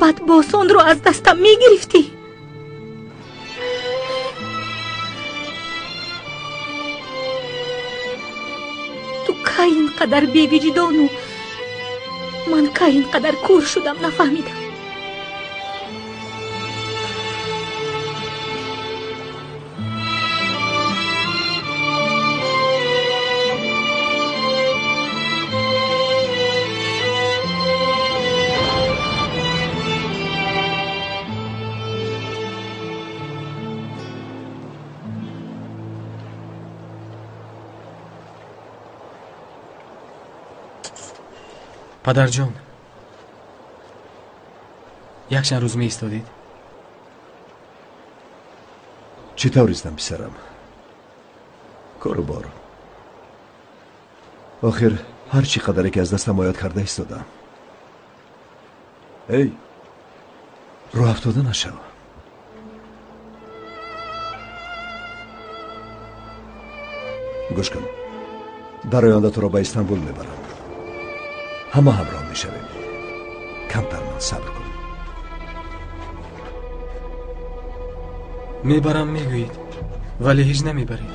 баъд босонро аз дастам мегирифтӣ. Ту кай ин қадар бевиҷдону ман кай ин қадар кур шудам, нафаҳмидам. Падарҷон, якчанд рӯз меистодед? Чӣ тавр истам, писарам? Кору бор. Охир ҳар чӣ қадаре ки аз дастам ояд карда истодам. Эй, рӯ афтода нашав. Гӯш кун, дар оянда туро ба Истанбул мебарам. Ҳама ҳамроҳ мешавем. Камтар ман сабр кун. Мебарам мегӯед, вале ҳеҷ намебаред.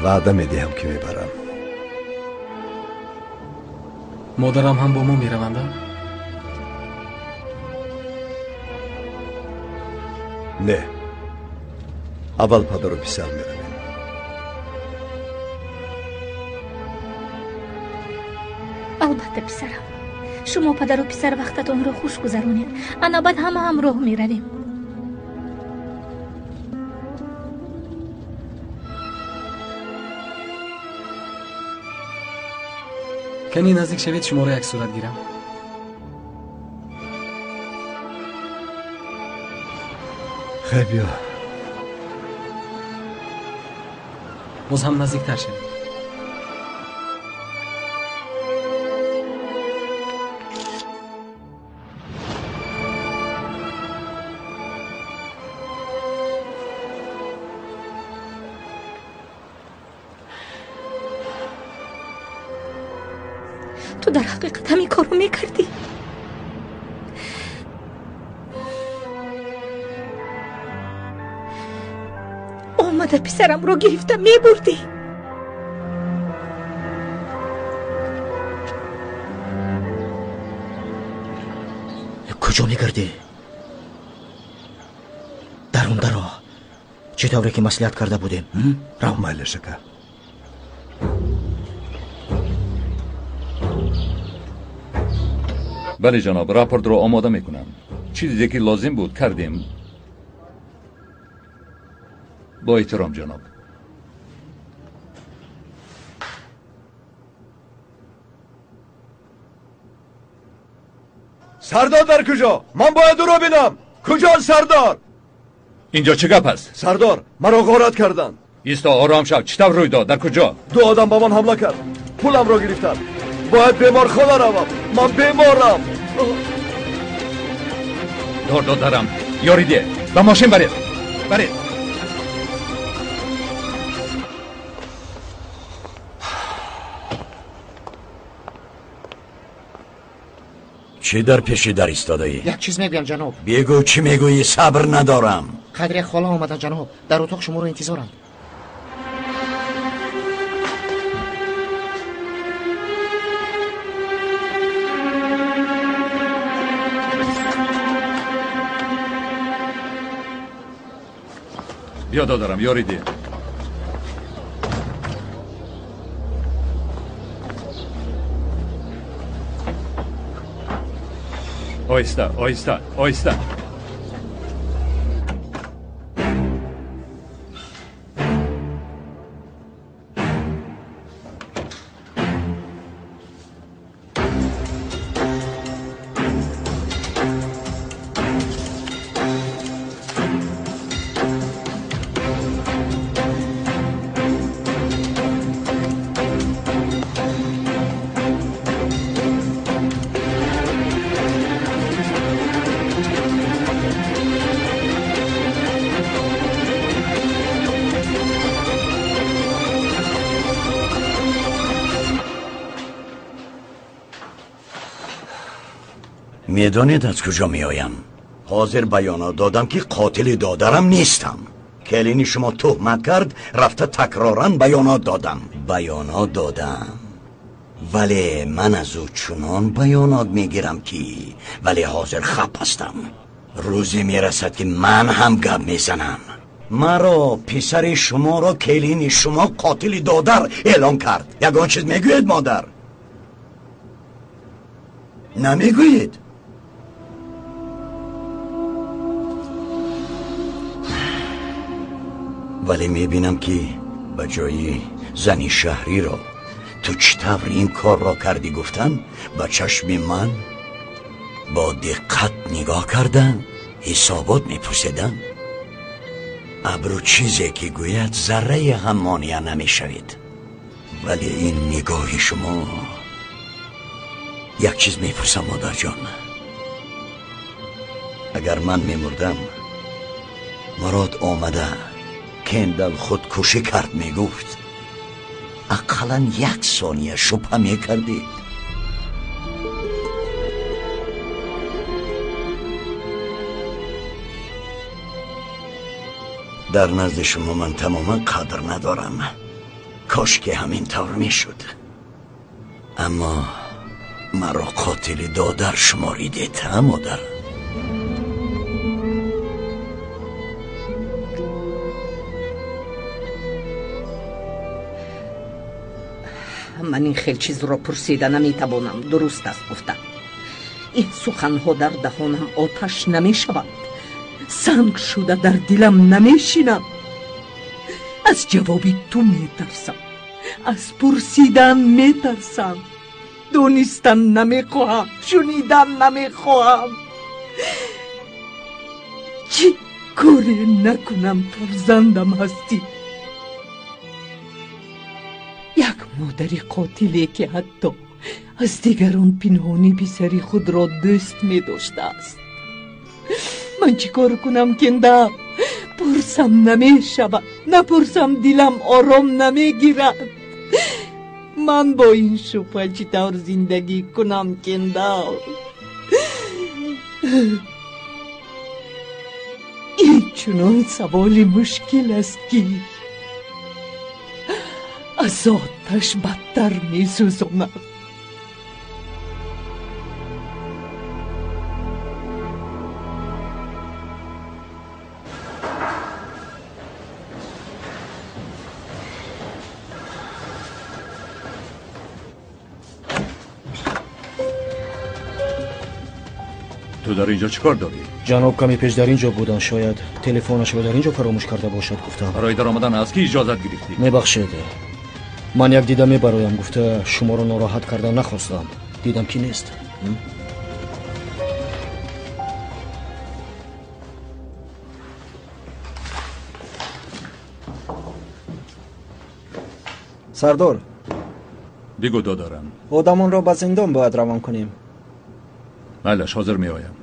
Ваъда медиҳам, ки мебарам. Модарам ҳам бо мо мераванд? Не, аввал падару писар меравем. Албатта, писарам, шумо падару писар вақтатонро хуш гузаронед, ана баъд ҳама ҳамроҳ меравем. Кани наздик шавед, шуморо як сурат гирам. Хай, биё. Боз ҳам наздиктар шавед. Ту дар ҳақиқат ҳамин корро мекардӣ? Омада писарамро гирифта мебурдӣ. Куҷо мегардӣ? Дарун даро, чӣ тавре ки маслиҳат карда будем. Рав. Майлаш, ака. Бале, ҷаноб, рапортро омода мекунам. Чизе ки лозим буд, кардем. Бо эҳтиром, ҷаноб. Сардор дар куҷо? Ман бояд ӯро бинам. Куҷо сардор? Инҷо чӣ гап аст? Сардор, маро ғорат карданд. Исто, ором шав. Чӣ тавр рӯй дод? Дар куҷо? Ду одам ба ман ҳамла кард, пуламро гирифтанд. Бояд беморхона равам, ман беморам. Дор, додарам, ёрӣ деҳ, ба мошин баред, баред. Чӣ дар пеши дар истодаӣ? Як чиз мегӯям, ҷаноб. Бигӯ, чӣ мегӯӣ, сабр надорам. Қадри хола омадан, ҷаноб, дар утоқ шуморо интизоранд. Биё, додарам, ёрӣ деҳ. Оҳиста, оҳиста, оҳиста. Медонед, аз куҷо меоям? Ҳозир баёнот додам, ки қотили додарам нестам. Келини шумо туҳмат кард, рафта такроран баёнот додам. Баёнот додам, вале ман аз ӯ чунон баёнот мегирам, ки вале ҳозир хап ҳастам. Рӯзе мерасад, ки ман ҳам гап мезанам. Маро, писари шуморо, келини шумо қотили додар эълон кард. Ягон чиз мегӯед, модар? Намегӯед? Вале мебинам, ки ба ҷои зани шаҳриро ту чӣ тавр ин корро кардӣ гуфтан, ба чашми ман бо диққат нигоҳ кардан, ҳисобот мепурсидан. Абрӯ чизе ки гӯяд, заррае ҳам монеа намешавед. Вале ин нигоҳи шумо. Як чиз мепурсам, модарҷон, агар ман мемурдам, Мурод омада Кендал худкушӣ кард мегуфт, ақаллан як сония шубҳа мекардед? Дар назди шумо ман тамоман қадр надорам. Кош ки ҳамин тавр мешуд. Аммо Маро қотили додар шуморидед, ҳа модар? Ман ин хел чизро пурсида наметавонам. Дуруст аст гуфта. Ин суханҳо дар даҳонам оташ намешаванд, санг шуда дар дилам намешинанд. Аз ҷавоби ту метарсам, аз пурсидан метарсам. Донистан намехоҳам, шунидан намехоҳам. Чӣ коре накунам, фарзандам ҳастӣ. Як модари қотиле ки ҳатто аз дигарон пинҳонӣ писари худро дӯст медоштааст. Ман чӣ кор кунам, Кендал? Пурсам намешавад, напурсам дилам ором намегирад. Ман бо ин шубҳа чӣ тавр зиндагӣ кунам, Кендал? Ин чунон саволи мушкил аст, ки аз оташ бадтар месӯзонад. Ту дар инҷо чӣ кор дорӣ? Ҷаноб каме пеш дар инҷо буданд, шояд телефонашро дар инҷо фаромӯш карда бошад, гуфтам. Барои даромадан аз кӣ иҷозат гирифтӣ? Мебахшед, ман як дида мебароям, гуфта шуморо нороҳат кардан нахостам. Дидам ки нест. Сардор. Бигӯ, додарам. Одамонро ба зиндон бояд равон кунем. Майлаш, ҳозир меоям.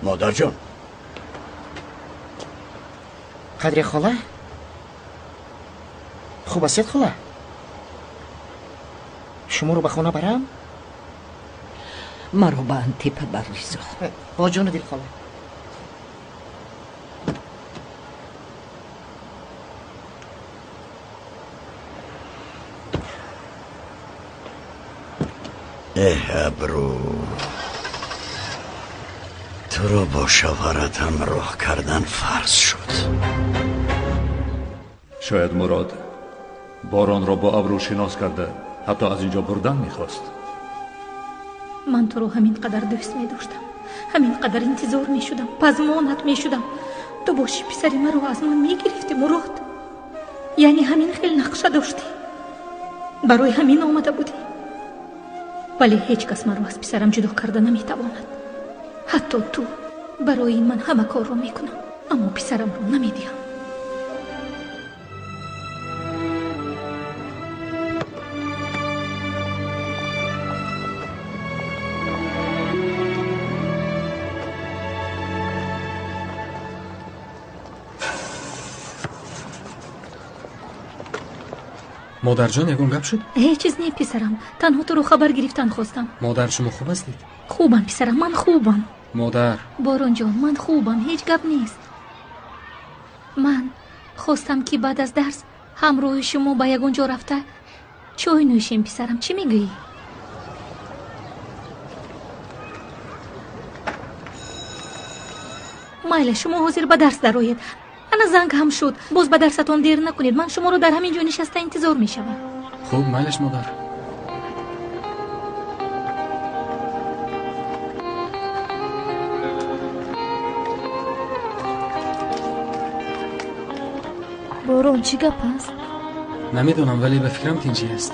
Модарҷон. Қадри хола? Хуб ҳастед, хола? Шуморо ба хона барам? Маро ба Антипа бар, Ризо. Бо ҷону дил, хола. Эҳ, Абрӯ, туро бо шавҳарат ҳамроҳ кардан фарз шуд. Шояд Мурод Боронро бо Абрӯ шинос карда, ҳатто аз инҷо бурдан мехост. Ман туро ҳамин қадар дӯст медоштам, ҳамин қадар интизор мешудам, пазмонат мешудам. Ту боши писари маро аз ман мегирифтӣ, Мурод. Яъне ҳамин хел нақша доштӣ, барои ҳамин омада будӣ. Вале ҳеҷ кас маро аз писарам ҷудо карда наметавонад. Ҳатто ту. Барои ин ман ҳама корро мекунам, аммо писарамро намедиҳам. Модарҷон, ягон гап шуд? Ҳеҷ чиз не, писарам. Танҳо туро хабар гирифтан хостам. Модар, шумо хуб ҳастед? Хубам, писарам, ман хубам. Модар. Боронҷон, ман хубам, ҳеҷ гап нест. Ман хостам ки баъд аз дарс ҳамроҳи шумо ба ягон ҷо рафта чой нӯшем, писарам. Чӣ мегӯӣ? Майла, шумо ҳозир ба дарс дароед. Ана занг ҳам шуд. Боз ба дарсатон дер накунед. Ман шуморо дар ҳамин ҷо нишаста интизор мешавам. Хуб, майлаш, модар. Борон, чӣ гап аст? Намедонам, вале ба фикрам тинҷӣ аст.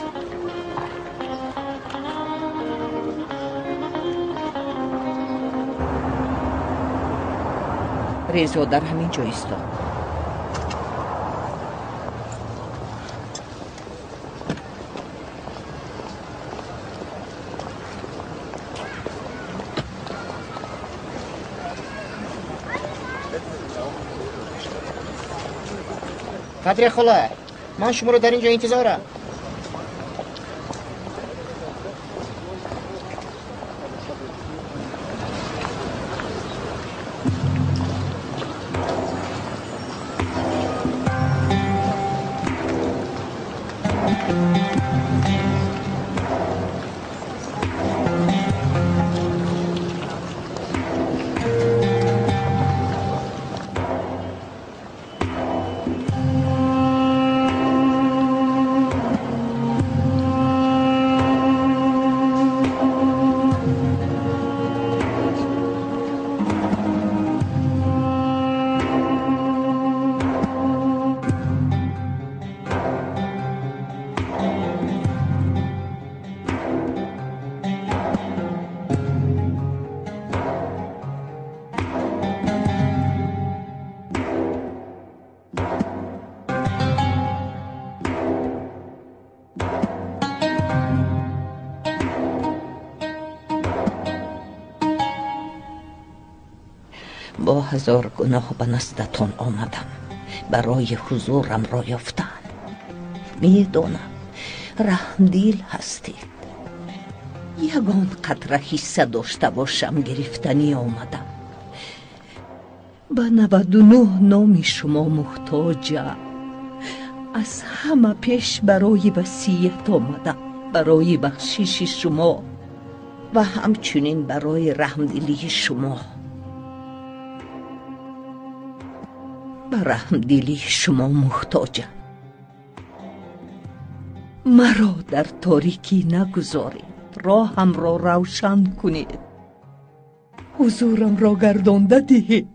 Резо дар ҳамин ҷо истод. Қадрия хола, ман шуморо дар ин ҷо интизорам. Бо ҳазор гуноҳ ба наздатон омадам, барои ҳузурам ро ёфтан. Медонам раҳмдил ҳастед. Ягон қатра ҳисса дошта бошам, гирифтанӣ омадам. Ба 99 номи шумо муҳтоҷам. Аз ҳама пеш барои васият омадам, барои бахшиши шумо ва ҳамчунин барои раҳмдилии шумо. Ба раҳмдилии шумо муҳтоҷам. Маро дар торикӣ нагузоред, роҳамро равшан кунед, ҳузурамро гардонда диҳед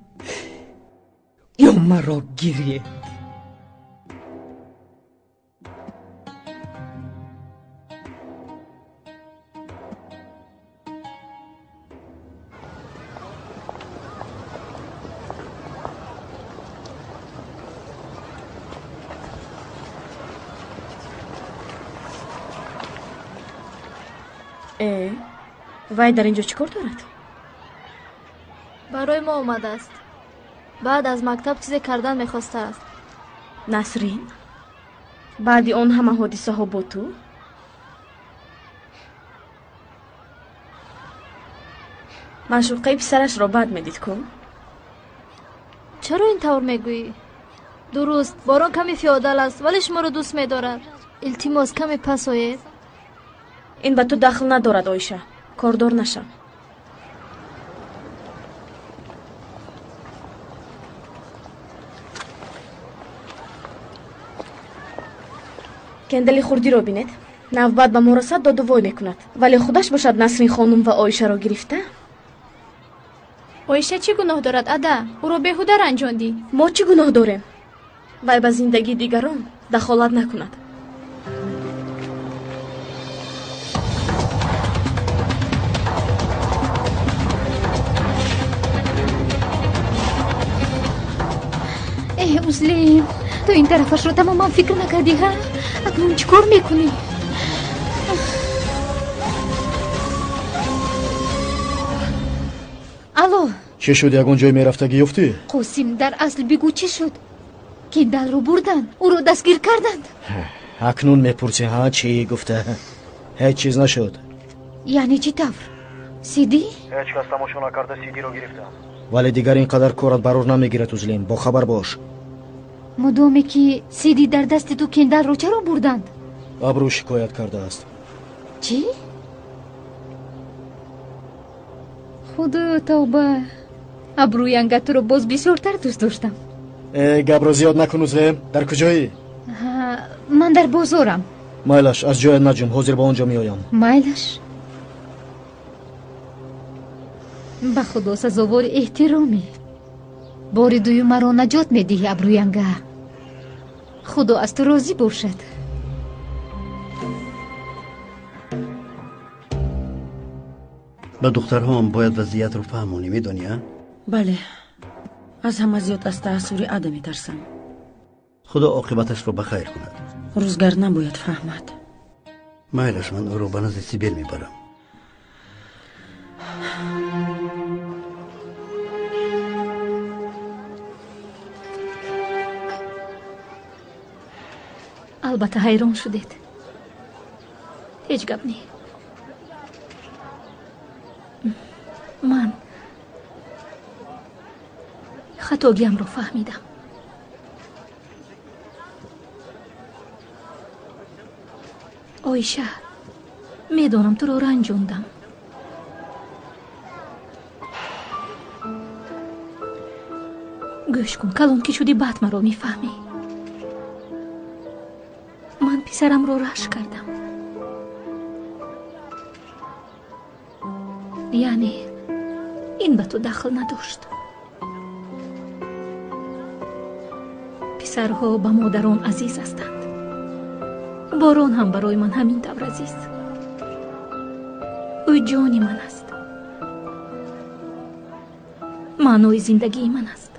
ё маро гиред. Вай дар ин ҷо чӣ кор дорад? Барои мо омадааст. Баъд аз мактаб чизе кардан мехостааст. Насрин, баъди он ҳама ҳодисаҳо бо ту? Маъшуқаи писарашро бад медид ку? Чаро ин тавр мегӯӣ? Дуруст, Борон каме феодал аст, вале шуморо дӯст медорад. Илтимос, каме пас оед. Ин ба ту дахл надорад, Оиша. Кордор нашав. Кендали хурдиро бинед. Навбат ба мо расад, доду вой мекунад, вале худаш бошад Насрин хонум ва Оишаро гирифта. Оиша чӣ гуноҳ дорад, ада? Ӯро беҳуда ранҷондӣ. Мо чӣ гуноҳ дорем? Вай ба зиндагии дигарон дахолат накунад. Э, Узлим, ту ин тарафашро тамоман фикр накардӣ, ҳа? Акнун чӣ кор мекунӣ? Алло. Чӣ шуд, ягон ҷой мерафтагӣ ёфтӣ? Қосим, дар асл бигӯ, чӣ шуд? Кендалро бурданд, ӯро дастгир карданд. Акнун мепурсӣ, ҳа, чӣ гуфта? Ҳеҷ чиз нашуд. Яъне чӣ тавр? Сидӣ? Ҳеҷ кас тамошо накарда сидиро гирифтам. Вале дигар ин қадар корат барор намегирад, Узлим, бохабар бош. Мудоме ки сиди дар дасти ту, Кендалро чаро бурданд? Абрӯ шикоят кардааст. Чӣ? Худоё, тавба! Абрӯянга туро боз бисёртар дӯст доштам. Э, гапро зиёд накун, Узлим. Дар куҷоӣ? Ман дар бозорам. Майлаш, аз ҷоят наҷум, ҳозир ба он ҷо меоям. Майлаш. Ба худо сазовори эҳтиромӣ. Бори дуюм маро наҷот медиҳӣ, абрӯянга. Худо аз ту розӣ бошад. Ба духтарҳоам бояд вазъиятро фаҳмонӣ, медонӣ, а? Бале, аз ҳама зиёд аз таассури ада метарсам. Худо оқибаташро ба хайр кунад. Рӯзгар набояд фаҳмад. Майлаш, ман ӯро ба назди Сибел мебарам. Албатта ҳайрон шудед. Ҳеҷ гап не. Ман хатогиамро фаҳмидам. Оиша, медонам туро ранҷондам. Гӯш кун, калон ки шудӣ баъд маро мефаҳмӣ. Ман писарамро рашк кардам. Яъне ин ба ту дахл надошт. Писарҳо ба модарон азиз ҳастанд. Борон ҳам барои ман ҳамин тавр азиз. Ӯ ҷони ман аст. Маънои зиндагии ман аст.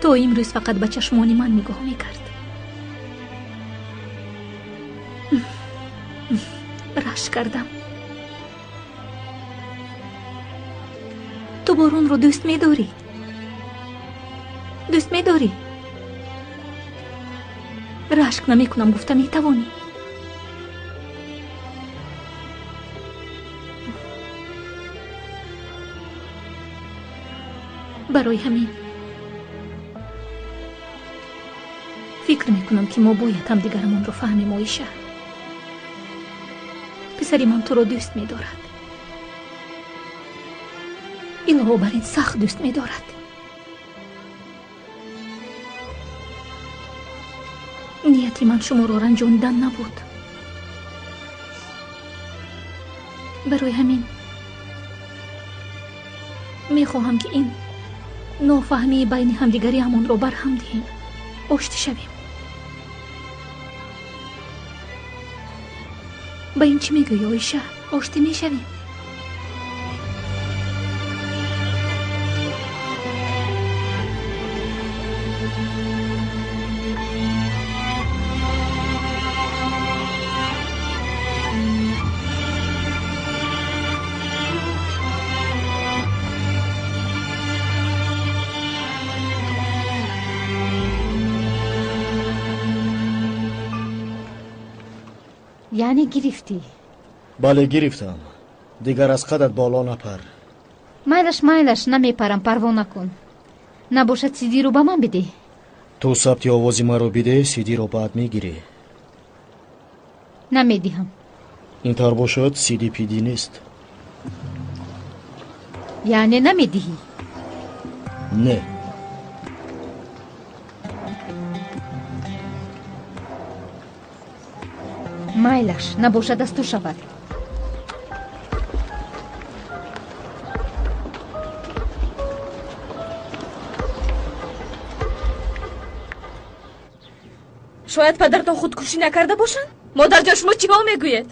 То имрӯз фақат ба чашмони ман нигоҳ мекард. Рашк кардам. Ту боронро дӯст медорӣ? Дӯст медорӣ? Рашк намекунам гуфта метавонӣ? Барои ҳамин фикр мекунам, ки мо бояд ҳамдигарамонро фаҳмем, Оиша. Писари ман туро дӯст медорад. Илова бар ин сахт дӯст медорад. Нияти ман шуморо ранҷонидан набуд. Барои ҳамин мехоҳам, ки ин нофаҳмии байни ҳамдигариамонро барҳам диҳем, оштӣ шавем. Ба ин чӣ мегӯӣ, Оиша? Оштӣ мешавем? Яъне гирифтӣ? Бале, гирифтам. Дигар аз қадат боло напар. Майлаш, майлаш, намепарам, парво накун. Набошад, сидиро ба ман бидеҳ. Ту сабти овози маро бидеҳ, сидиро баъд мегирӣ. Намедиҳам. Ин тавр бошад, сиди пиди нест. Яъне намедиҳӣ? Не. Майлаш, набошад, аз ту шавад. Шояд падаратон худкушӣ накарда бошанд? Модарҷон, шумо чӣ мегӯед?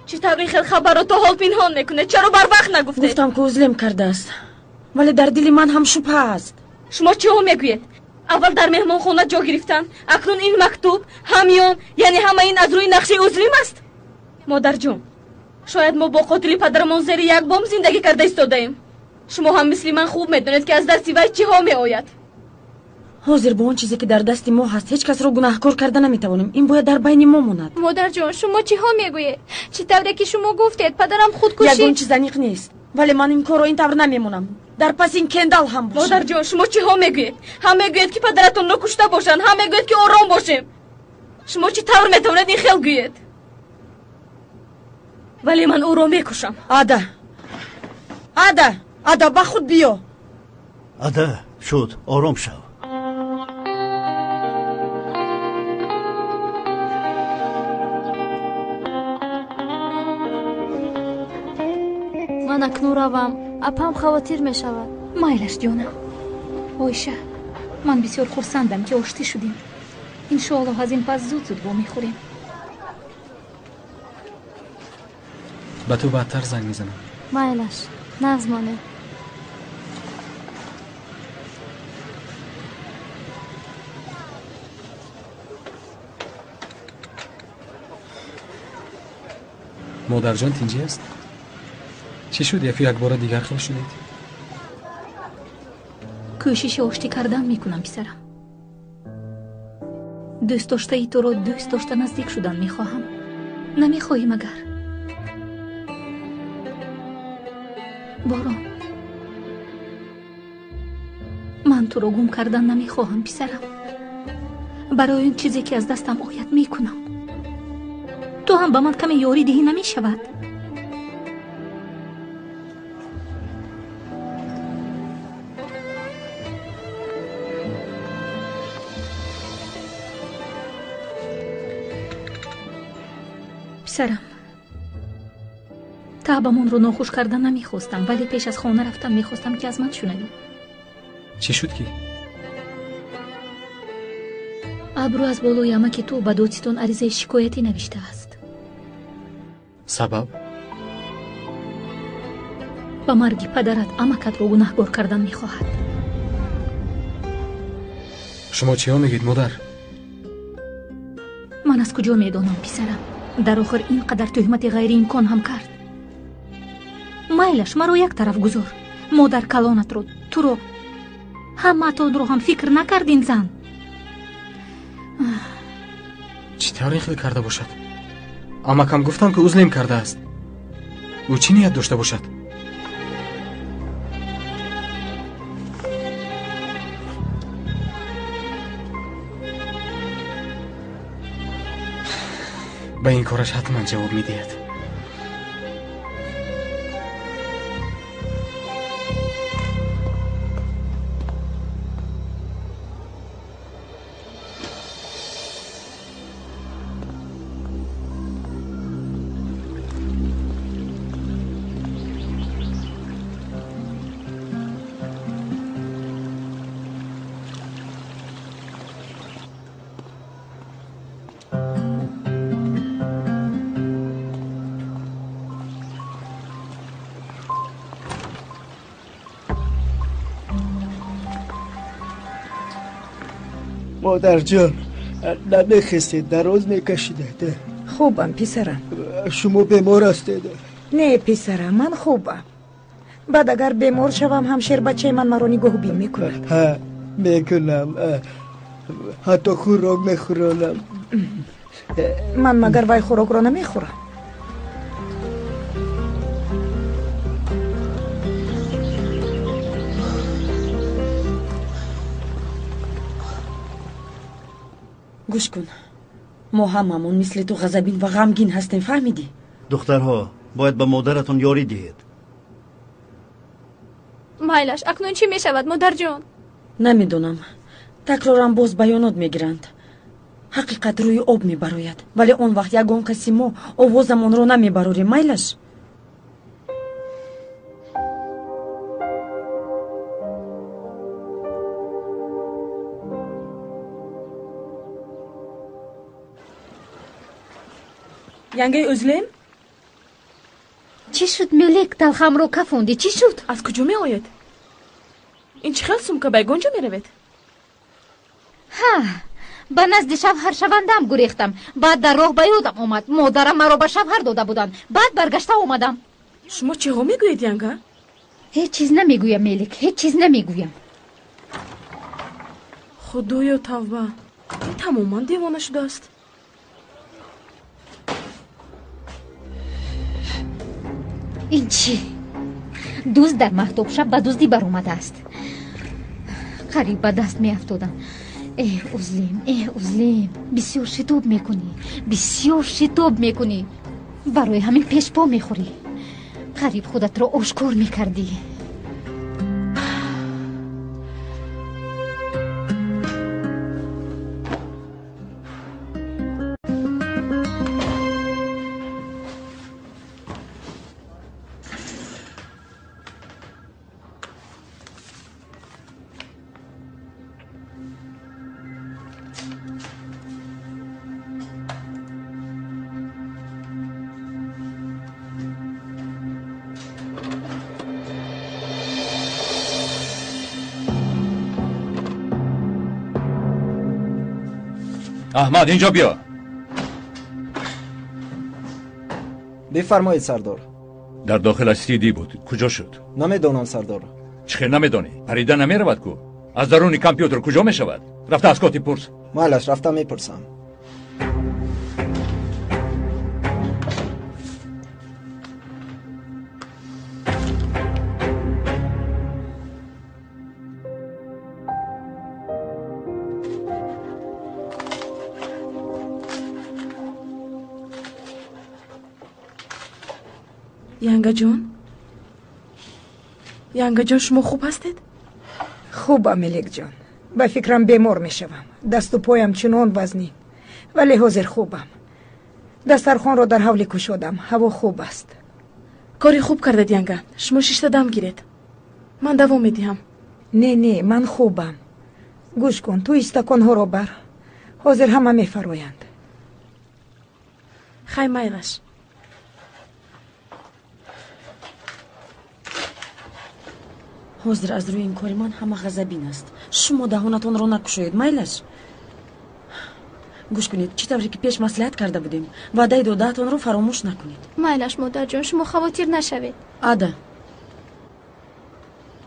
Чӣ тавр ин хел хабарро то ҳол пинҳон мекунед? Чаро барвақт нагуфтед? Гуфтам, ки узлем кардааст, вале дар дили ман ҳам шубҳа аст. Шумо чӣ мегӯед? Аввал дар меҳмонхона ҷо гирифтан, акнун ин мактуб, ҳамён, яъне ҳама ин аз рӯи нақшаи узлим аст? Модарҷон, шояд мо бо қотили падарамон зери як бом зиндагӣ карда истодаем. Шумо ҳам мисли ман хуб медонед, ки аз дасти вай чиҳо меояд. Ҳозир бо он чизе, ки дар дасти мо ҳаст, ҳеҷ касро гунаҳкор карда наметавонем. Ин бояд дар байни мо монад. Модарҷон, шумо чиҳо мегӯед? Чӣ тавре ки шумо гуфтед, падарам худкушӣ. Ягон чиз аниқ нест, вале ман ин корро ин тавр намемонам. Дар паси ин Кендал ҳам бошад. Модарҷон, шумо чиҳо мегӯед? Ҳам мегӯед, ки падаратонро кушта бошанд, ҳам мегӯед, ки ором бошем. Шумо чӣ тавр метавонед ин хел гӯед? Вале ман ӯро мекушам. Ада, Ада, Ада, ба худ биё. Ада, шуд, ором шав. Ман акнун равам, апам хавотир мешавад. Майлаш, ҷонам. Оиша, ман бисёр хурсандам, ки оштӣ шудем. Иншоаллоҳ, аз ин пас зуд зуд вомехӯрем. Ба ту баъдтар занг мезанам. Майлаш, нағз монед. Модарҷон тинҷӣ аст? Чӣ шуд, яку якбора дигар хел шудед? Кӯшиши оштӣ кардан мекунам, писарам. Дӯстдоштаи туро дӯст дошта наздик шудан мехоҳам. Намехоҳӣ магар? Борон, ман туро гум кардан намехоҳам, писарам. Барои он чизе ки аз дастам ояд мекунам. Ту ҳам ба ман каме ёрӣ диҳӣ намешавад? Писарам, таъбамонро нохуш кардан намехостам, вале пеш аз хона рафтан мехостам, ки аз ман шунавӣ. Чӣ шуд ки? Абрӯ аз болои амаки ту ба додситон аризаи шикоятӣ навиштааст. Сабаб? Ба марги падарат амакатро гунаҳгор кардан мехоҳад. Шумо чиҳо мегӯед, модар? Ман аз куҷо медонам, писарам? Дар охир ин қадар тӯҳмати ғайриимкон ҳам кард. Майлаш, маро як тараф гузор. Модар калонатро, туро, ҳамаатонро ҳам фикр накард ин зан. Чӣ тавр ин хел карда бошад? Амакам гуфтам, ки узлем кардааст. Ӯ чӣ ният дошта бошад? Ба ин кораш ҳатман ҷавоб медиҳад. Модарҷон, намехестед, дароз мекашидед. Хубам, писарам. Шумо бемор ҳастед? Не, писарам, ман хубам. Баъд агар бемор шавам, ҳам шербачаи ман маро нигоҳубин мекунад. Ҳа, мекунам. Ҳатто хӯрок мехӯронам. Ман магар вай хӯрокро намехӯрам? Гӯш кун, мо ҳамамон мисли ту ғазабин ва ғамгин ҳастем, фаҳмидӣ? Духтарҳо, бояд ба модаратон ёрӣ диҳед. Майлаш, акнун чӣ мешавад, модарҷон? Намедонам. Такроран боз баёнот мегиранд. Ҳақиқат рӯи об мебарояд, вале он вақт ягон каси мо овозамонро намебарорем. Майлаш? Янгаи Ӯзлем? Чӣ шуд, Мелек? Талхамро кафондӣ, чӣ шуд? Аз куҷо меояд? Ин чӣ хел сумка? Ба ягон ҷо меравед? Ҳа, ба назди шавҳаршавандаам гурехтам. Баъд дар роҳ ба ёдам омад, модарам маро ба шавҳар дода буданд. Баъд баргашта омадам. Шумо чиҳо мегӯед, Янга? Ҳеҷ чиз намегӯям, Мелик, ҳеҷ чиз намегӯям. Худоё, тавба, ин тамоман девона шудааст. Ин чӣ? Дузд дар маҳтобшаб ба дуздӣ баромадааст. Қариб ба даст меафтодам. Эҳ, Узлем, эҳ, Узлем, бисёр шитоб мекунӣ, бисёр шитоб мекунӣ. Барои ҳамин пешпо мехӯрӣ. Қариб худатро ошкор мекардӣ. Аҳмад, инҷо биё. Бифармоед, сардор. Дар дохилаш сидӣ буд. Куҷо шуд? Намедонам, сардор. Чӣ хел намедонӣ? Парида намеравад ку? Аз даруни компютер куҷо мешавад? Рафта аз котиб пурс. Майлаш, рафта мепурсам. Янгаҷон, Янгаҷон, шумо хуб ҳастед? Хубам, Мелекҷон. Ба фикрам бемор мешавам. Дасту поям чунон вазнин, вале ҳозир хубам. Дастархонро дар ҳавлӣ кушодам, ҳаво хуб аст. Кори хуб кардед, Янга. Шумо шишта дам гиред, ман давом медиҳам. Не, не, ман хубам. Гӯш кун, ту истаконҳоро бар. Ҳозир ҳама мефароянд. Хай, майлаш. Ҳозир аз рӯи ин кори ман ҳама ғазабин аст. Шумо даҳонатонро накушоед, майлаш. Гӯш кунед, чӣ тавре ки пеш маслиҳат карда будем, ваъдаи додаатонро фаромӯш накунед. Майлаш, модарҷон, шумо хавотир нашавед. Ада.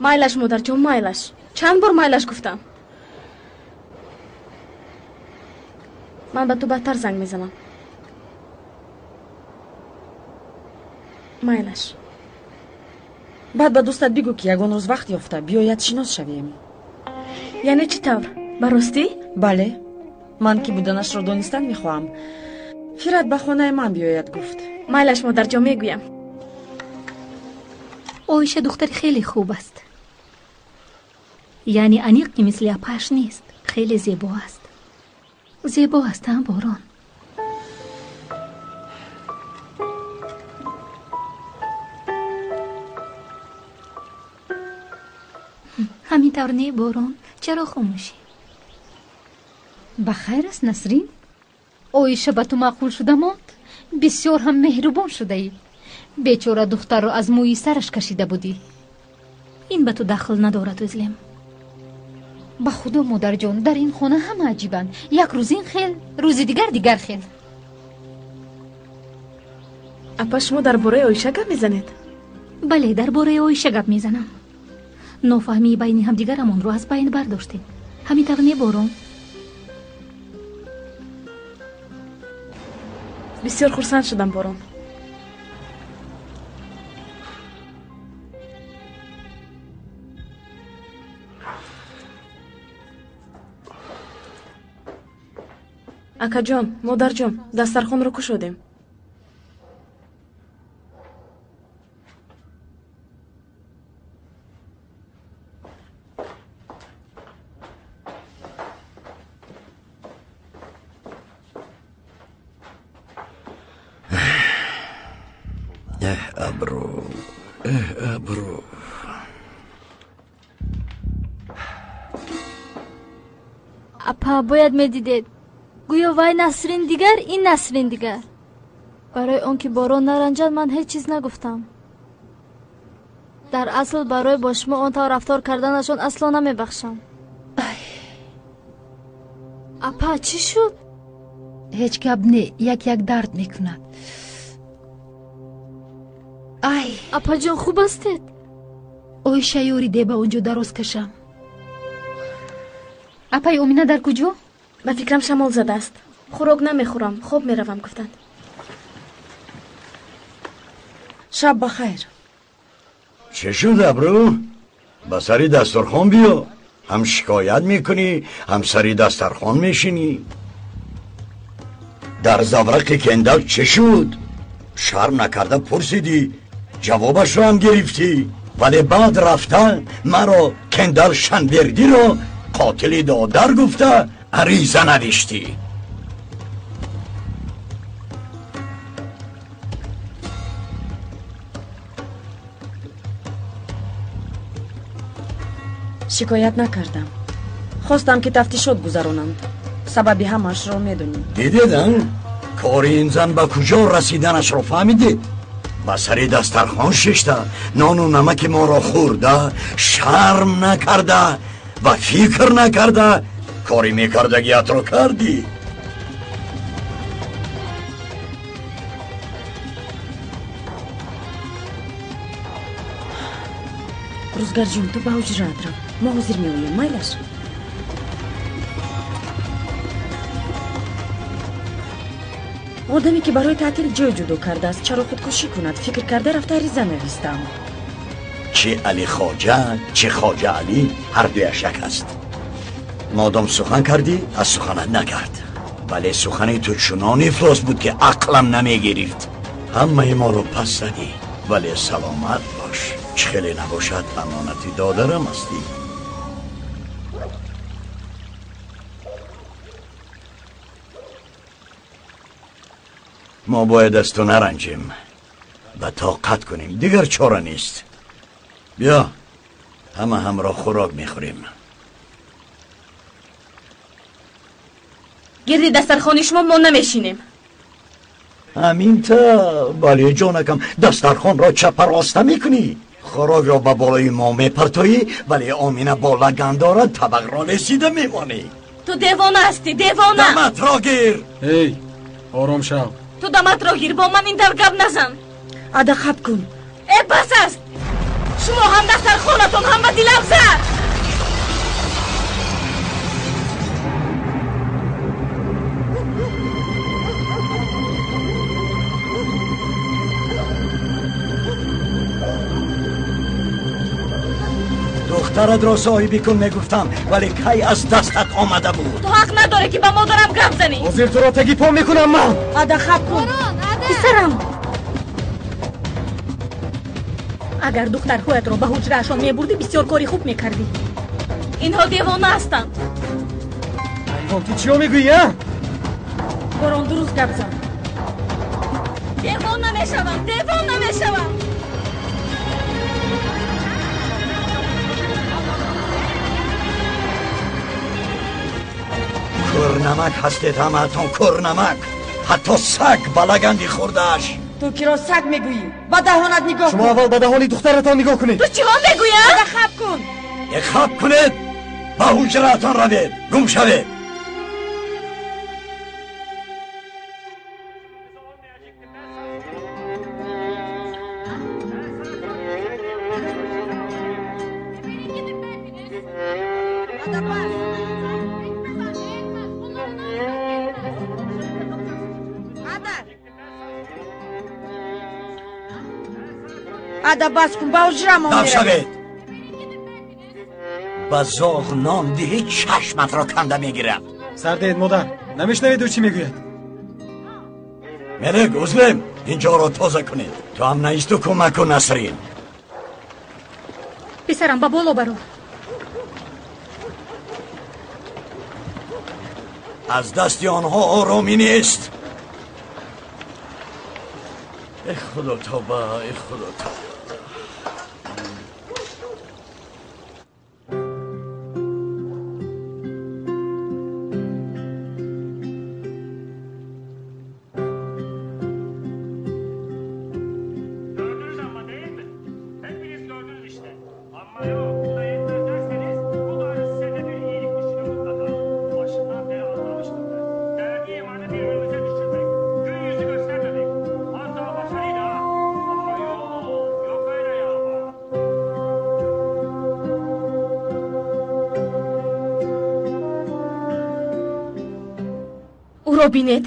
Майлаш, модарҷон, майлаш. Чанд бор майлаш гуфтам. Ман ба ту бадтар занг мезанам. Майлаш. Баъд ба дӯстат бигӯ, ки ягон рӯз вақт ёфта биёяд, шинос шавем. Яъне чӣ тавр? Ба ростӣ? Бале, ман ки буданашро донистан мехоҳам. Фират ба хонаи ман биёяд, гуфт. Майлаш, модарҷон, мегӯям. Оиша духтари хеле хуб аст. Яъне аниқ ки мисли апааш нест. Хеле зебо аст. Зебо аст, ҳам Борон. Ҳамин тавр не, Борон? Чаро хомӯшӣ? Ба хайр аст, Насрин? Оиша ба ту маъқул шуда монд? Бисёр ҳам меҳрубон шудаӣ. Бечора духтарро аз мӯи сараш кашида будӣ. Ин ба ту дахл надорад, Узлем. Ба худо, модарҷон, дар ин хона ҳама аҷибанд. Як рӯз ин хел, рӯзи дигар дигар хел. Апа, шумо дар бораи Оиша гап мезанед? Бале, дар бораи Оиша гап мезанам. Нофаҳмии байни ҳамдигарамонро аз байн бардоштем. Ҳамин тавр не, Борон? Бисёр хурсанд шудам, Борон. Акаҷон, модарҷон, дастархонро кушодем. Эҳ, Абру, эҳ, Абру. Апа, бояд медидед. Гӯё вай Насрин дигар, ин Насрин дигар. Барои он ки Борон наранҷад, ман ҳеҷ чиз нагуфтам. Дар асл барои бо шумо он тавр рафтор карданашон асло намебахшам. Апа, чӣ шуд? Ҳеҷ гап не, як як дард мекунад. Ай! Апаҷон, хуб ҳастед? Оиша, ёри де ба он ҷо дароз кашам. Апаи Омина дар куҷо? Ба фикрам шамол задааст. Хӯрок намехӯрам, хоб меравам, гуфтанд. Шаб ба хайр. Чӣ шуд, Абру? Ба сари дастархон биё. Ҳам шикоят мекунӣ, ҳам сари дастархон мешинӣ. Дар заврақи кендак чӣ шуд? Шарм накарда пурсидӣ, ҷавобашро ҳам гирифтӣ. Вале баъд рафта маро Кендал Шанвердиро қотили додар гуфта ариза навиштӣ. Шикоят накардам. Хостам, ки тафтишот гузаронанд. Сабаби ҳамаашро медонем. Дидед, кори ин зан ба куҷо расиданашро фаҳмидед? Ба сари дастархон шишта, нону намаки моро хӯрда, шарм накарда ва фикр накарда кори мекардагиятро кардӣ. Рӯзгарҷон, ту ба ҳуҷраат рав, мо ҳозир меоем, майлаш? Одаме ки барои таътил ҷой ҷудо кардааст, чаро худкушӣ кунад? Фикр карда рафта ариза навистам. Чӣ Али Хоҷа, чӣ Хоҷа Алӣ, ҳар дуяш як аст. Модом сухан кардӣ, аз суханат нагард. Вале сухани ту чунон ифлос буд, ки ақлам намегирифт. Ҳамаи моро пас задӣ, вале саломат бош. Чӣ хеле набошад, амонати додарам ҳастӣ. Мо бояд аз ту наранҷем ва тоқат кунем, дигар чора нест. Биё, ҳама ҳамроҳ хӯрок мехӯрем. Гирди дастархони шумо мо намешинем. Ҳамин та, бале ҷонакам, дастархонро чапа роста мекунӣ, хӯрокро ба болои мо мепартоӣ, вале Омина бо лаган дорад, табақро лесида мемонӣ. Ту девона ҳастӣ, девона! Даматро гир! Эй, ором шав. Ту даматро гир, бо ман ин тавр гап назан. Ада, хаб кун. Э, бас аст! Шумо ҳам дастархонатон, ҳам ба дилафзар! Духтаратро соҳибӣ кун мегуфтам, вале кай аз дастат омада буд? Ту ҳақ надорӣ ки ба модарам гап занӣ. Ҳозир туро таги по мекунам ман. Ада, хаб кун. Писарам, агар духтарҳоятро ба ҳуҷраашон мебурдӣ, бисёр кори хуб мекардӣ. Инҳо девона ҳастанд. Ҳайвон, ту чиё мегӯӣ, а? Борон, дуруст гап зан. Девона мешавам, девона мешавам. Кӯрнамак ҳастед ҳамаатон, кӯрнамак. Ҳатто саг ба лаганди хӯрдааш. Ту киро саг мегӯӣ? Ба даҳонат нигоҳ кун. Шумо аввал ба даҳони духтаратон нигоҳ кунед. Ту чиҳо мегӯӣ? Ада, хаб кун. Е, хаб кунед, ба ҳуҷраатон равед, гум шавед. Ада, бас кун, ба ҳуҷраамон Дам меравем. шавед. Ба зоғ нон диҳӣ, чашматро канда мегирад. Сардед, модар, намешнавед ӯ чӣ мегӯяд? Мелек, узлем, инҷоро тоза кунед. Ту ҳам наисту кӯмак кун, Насрин. Писарам, ба боло баро. Аз дасти онҳо оромӣ нест. Э худо, тавба, э худо, тавба. Ӯро бинед,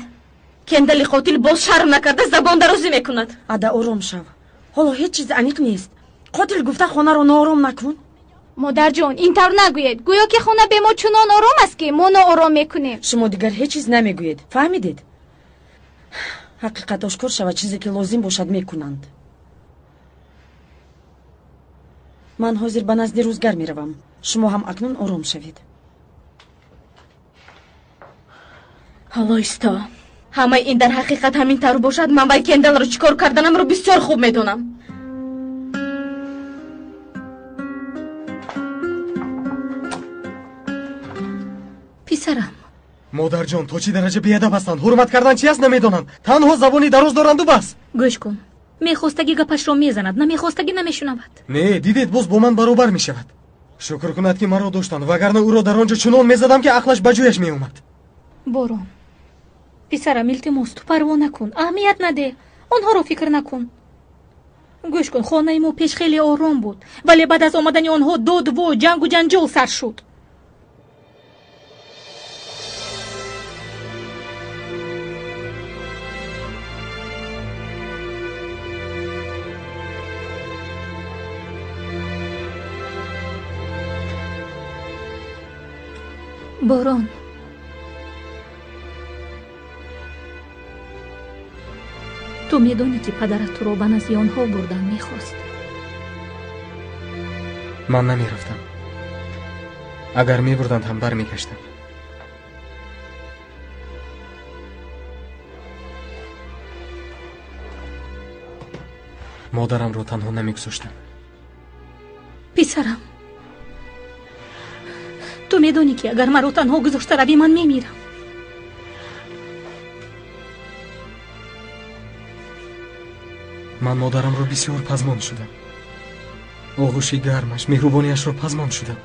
Кендали қотил боз шарм накарда забон дарозӣ мекунад. Ада, ором шав. Ҳоло ҳеҷ чиз аниқ нест. Қотил гуфта хонаро ноором накун. Модарҷон, ин тавр нагӯед. Гӯё ки хона бе мо чунон ором аст, ки мо ноором мекунем. Шумо дигар ҳеҷ чиз намегӯед, фаҳмидед? Ҳақиқат ошкор шавад, чизе ки лозим бошад мекунанд. Ман ҳозир ба назди Рӯзгар меравам. Шумо ҳам акнун ором шавед. Ҳоло исто. Ҳамаи ин дар ҳақиқат ҳамин тавр бошад, ман вай Кендалро чӣ кор карданамро бисёр хуб медонам. Писарам. Модарҷон, то чӣ дараҷа беадаб ҳастанд? Ҳурмат кардан чи аст намедонанд. Танҳо забони дароз доранду бас. Гӯш кун. Мехостагӣ гапашро мезанад, намехостагӣ намешунавад. Не, дидед, боз бо ман баробар мешавад. Шукр кунад, ки маро доштанд, вагарна ӯро дар он ҷо чунон мезадам, ки ақлаш ба ҷояш меомад. Борон, писарам, илтимос, ту парво накун, аҳамият надеҳ, онҳоро фикр накун. Гӯш кун, хонаи мо пеш хеле ором буд, вале баъд аз омадани онҳо доду вой, ҷангу ҷанҷол сар шуд. Борон, ту медонӣ, ки падарат туро ба назди онҳо бурдан мехост. Ман намерафтам. Агар мебурданд ҳам, бармегаштам. Модарамро танҳо намегузоштам. Писарам, ту медонӣ, ки агар маро танҳо гузошта равӣ, ман мемирам. Ман модарамро бисёр пазмон шудам. Оғӯши гармаш, меҳрубониашро пазмон шудам.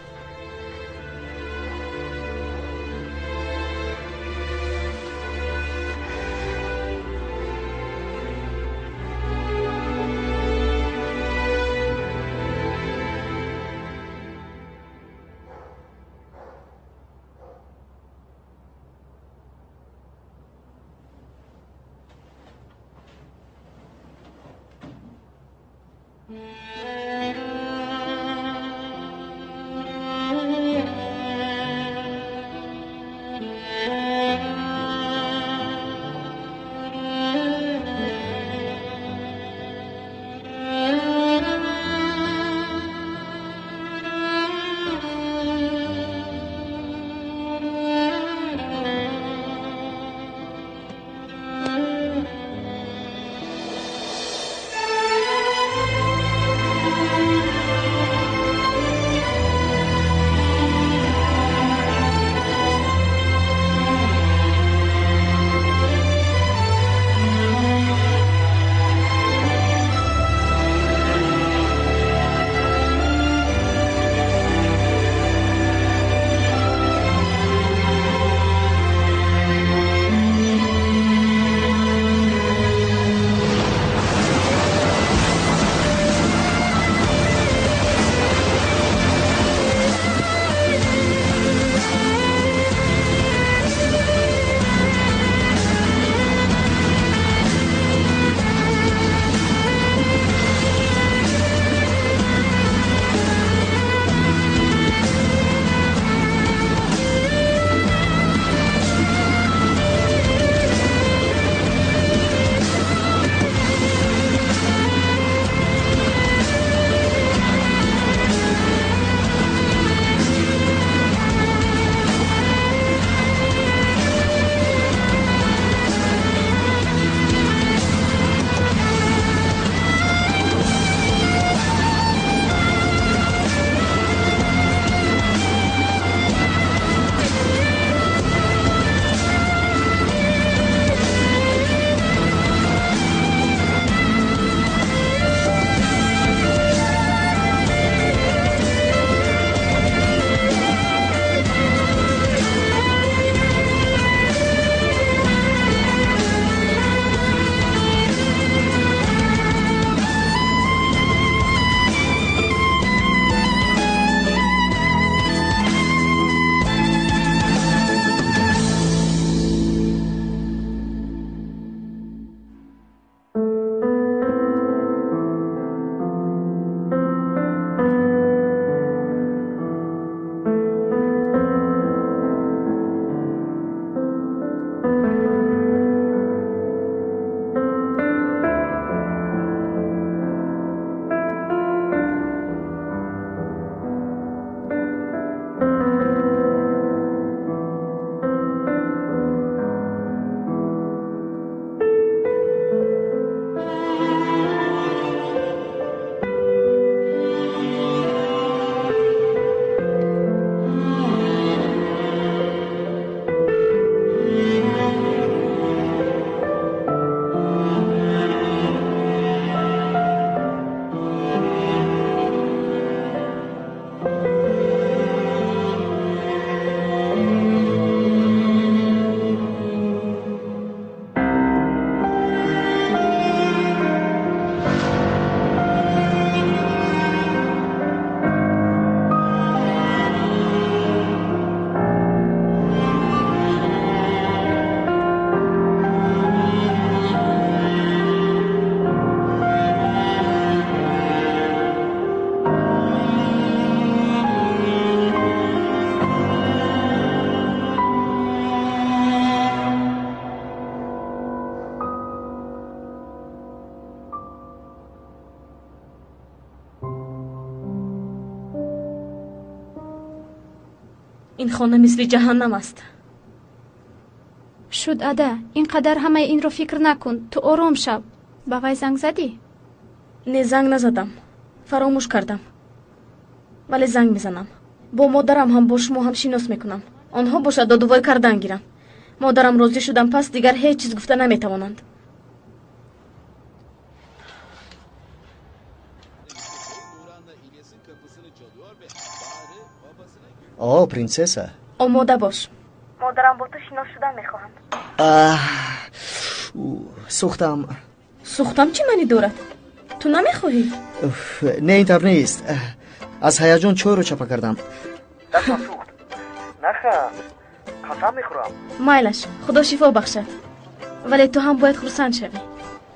Ин хона мисли ҷаҳаннам аст. Шуд, ада, ин қадар ҳамаи инро фикр накун. Ту ором шав. Ба вай занг задӣ? Не, занг назадам. Фаромӯш кардам. Вале занг мезанам. Бо модарам ҳам бо шумо ҳам шинос мекунам. Онҳо бошад додувой кардан гиранд. Модарам розӣ шудам, пас дигар ҳеҷ чиз гуфта наметавонанд. О, принсесса. Омода бош. Модарам бо ту шинос шудан мехоҳанд. Сӯхтам. Сӯхтам чӣ маънӣ дорад? Ту намехоҳӣ? Не, ин тавр нест. Аз ҳаяҷон чойро чапа кардам. Дастам сӯхт. Наханд. Қасам мехӯрам. Майлаш, худо шифо бахшад. Вале ту ҳам бояд хурсанд шавӣ.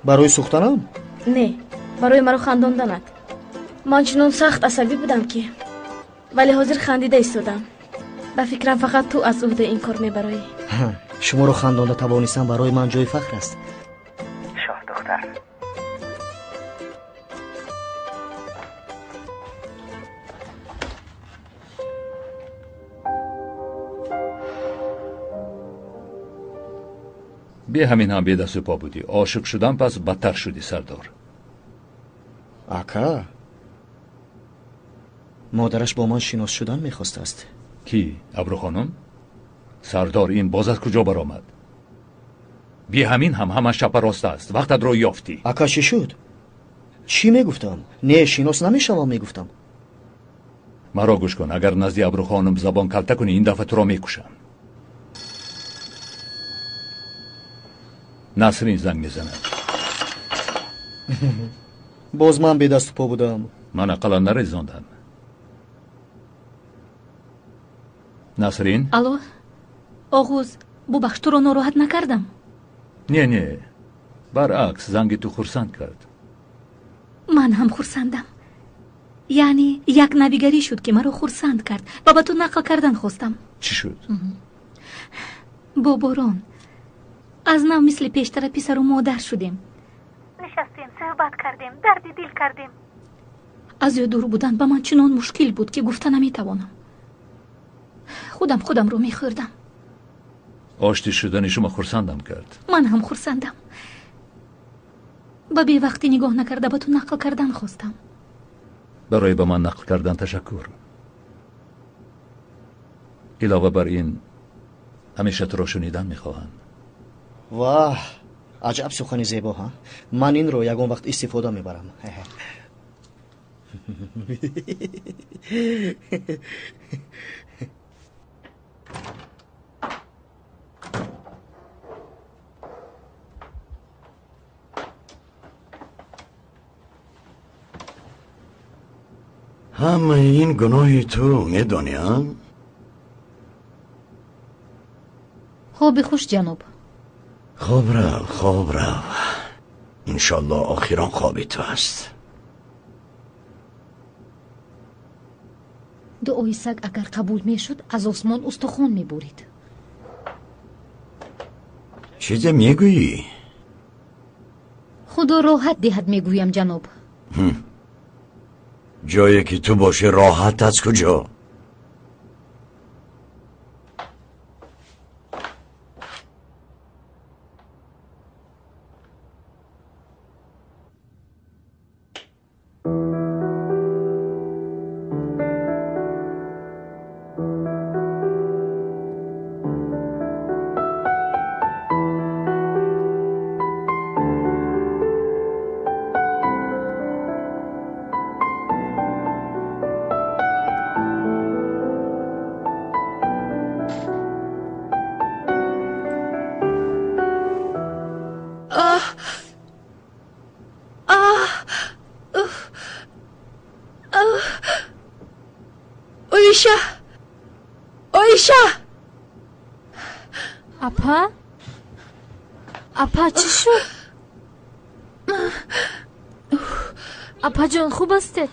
Барои сӯхтанам? Не, барои маро хандонданат. Ман чунон сахт асабӣ будам ки, вале ҳозир хандида истодам. Ба фикрам фақат ту аз уҳдаи ин кор мебароӣ. Шуморо хандонда тавонистам барои ман ҷои фахр аст. Шоҳдухтар. Бе ҳамин ҳам бедасту по будӣ. Ошиқ шудан пас бадтар шудӣ, сардор. Ака, модараш бо ман шинос шудан мехостааст. Кӣ? Абрухонум? Сардор, ин боз аз куҷо баромад? Би ҳамин ҳам ҳама шапа рост аст. Вақтатро ёфтӣ. Ака, чӣ шуд? Чӣ мегуфтам? Не, шинос намешавам мегуфтам. Маро гӯш кун, агар назди Абрухонум забон калта кунӣ, ин дафъа туро мекушам. Насрин занг мезанад. Боз ман бедасту по будам. Ман ақаллан нарезондам. Насрин? Алло, Оғуз, бубахш, туро нороҳат накардам? Не, не, баръакс, занги ту хурсанд кард. Ман ҳам хурсандам. Яъне як навигарӣ шуд, ки маро хурсанд кард ва ба ту нақл кардан хостам. Чӣ шуд? Бо Борон аз нав мисли пештара писару модар шудем. Нишастем, суҳбат кардем, дарди дил кардем. Аз ё дур будан ба ман чунон мушкил буд, ки гуфта наметавонам. Худам худамро мехӯрдам. Оштӣ шудани шумо хурсандам кард. Ман ҳам хурсандам. Ба бевақтӣ нигоҳ накарда ба ту нақл кардан хостам. Барои ба ман нақл кардан ташаккур. Илова бар ин, ҳамеша туро шунидан мехоҳам. Ваҳ, аҷаб сухани зебо, ҳа? Ман инро ягон вақт истифода мебарам. Ҳамаи ин гуноҳи ту, медонӣ, а? Хоби хуш, ҷаноб. Хоб рав, хоб рав. Иншоллоҳ охирон хоби ту аст. Дуои саг агар қабул мешуд, аз осмон устухон мебурид. Чизе мегӯӣ? Худо роҳат диҳад мегӯям, ҷаноб. Ҷое ки ту бошӣ роҳат аз куҷо? Оиша! Оиша! Апа? Апа, чӣ шуд? Апаҷон, хуб ҳастед?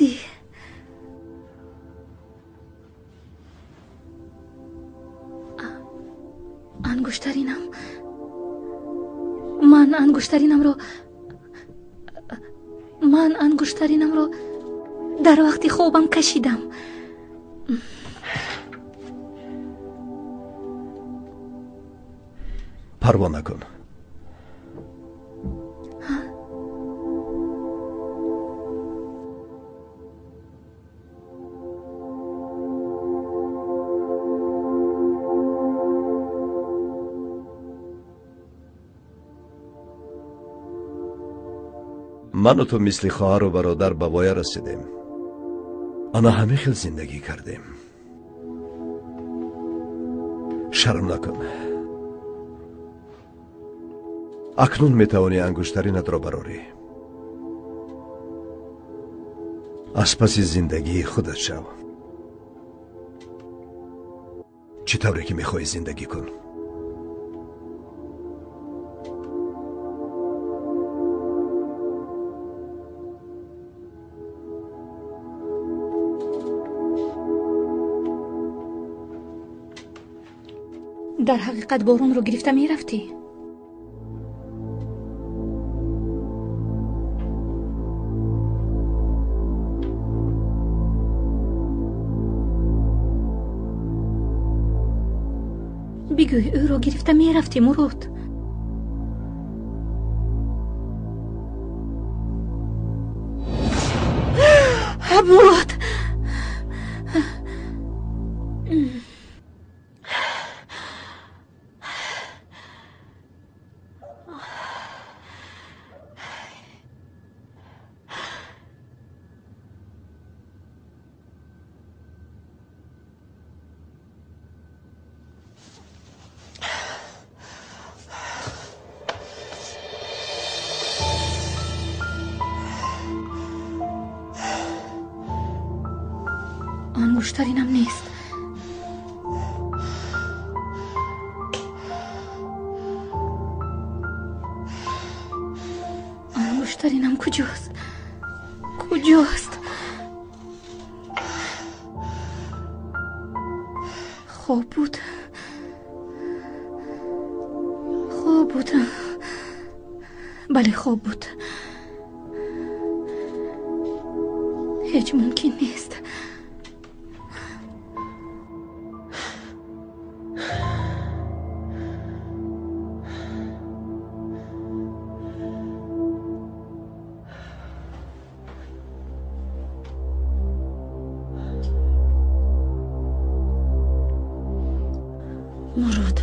кардӣ? Ангуштаринам, ман ангуштаринамро, ман ангуштаринамро дар вақти хобам кашидам. Парво накун. Ману ту мисли хоҳару бародар ба воя расидем. Ана ҳамин хел зиндагӣ кардем. Шарм накун. Акнун метавонӣ ангуштаринатро барорӣ. Аз паси зиндагии худат шав. Чӣ тавре ки мехоҳӣ зиндагӣ кун. Дар ҳақиқат боронро гирифта мерафтӣ? Бигӯй, ӯро гирифта мерафтӣ, Мурод? Мурод! Ангуштаринам нест. Ангуштаринам куҷост? Куҷост? Хоб буд. Хоб буд. Бале, хоб буд. Ҳеҷ мумкин нест. Мурод,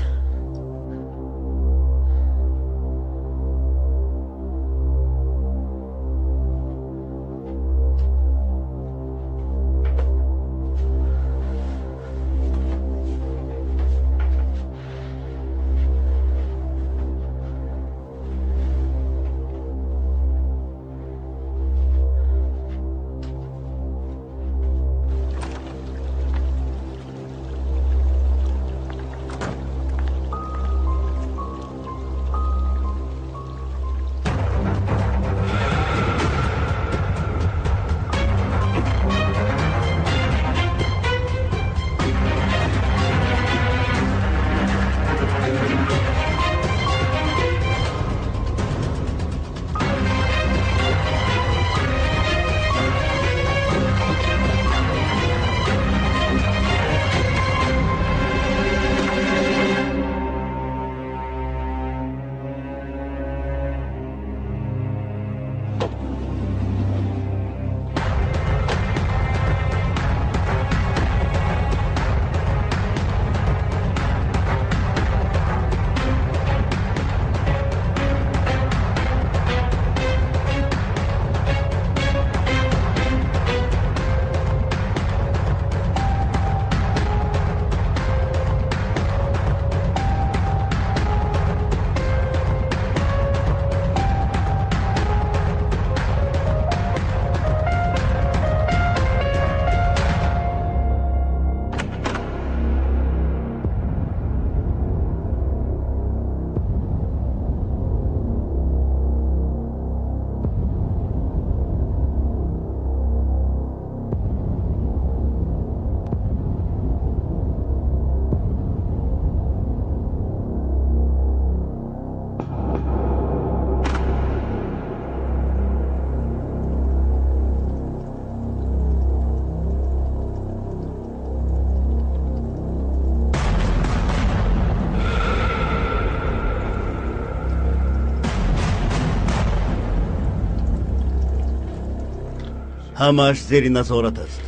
Ҳамааш зери назорат аст.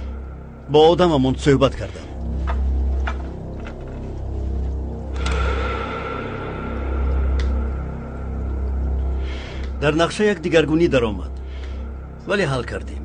Бо одамамон суҳбат кардам. Дар нақша як дигаргунӣ даромад, вале ҳал кардем.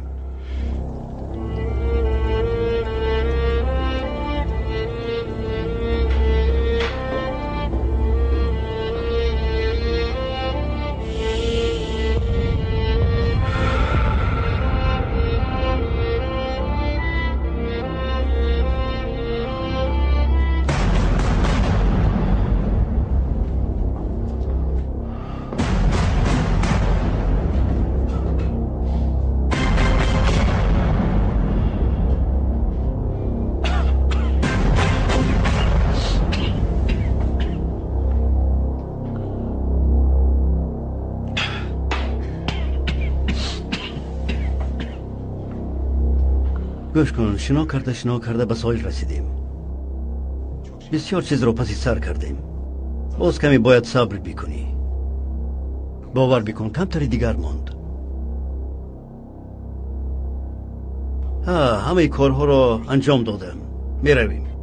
Гӯш кун, шино карда, шино карда ба соҳил расидем. Бисёр чизро паси сар кардем. Боз каме бояд сабр бикунӣ. Бовар бикун, камтари дигар монд. Ҳа, ҳамаи корҳоро анҷом додам. Меравем.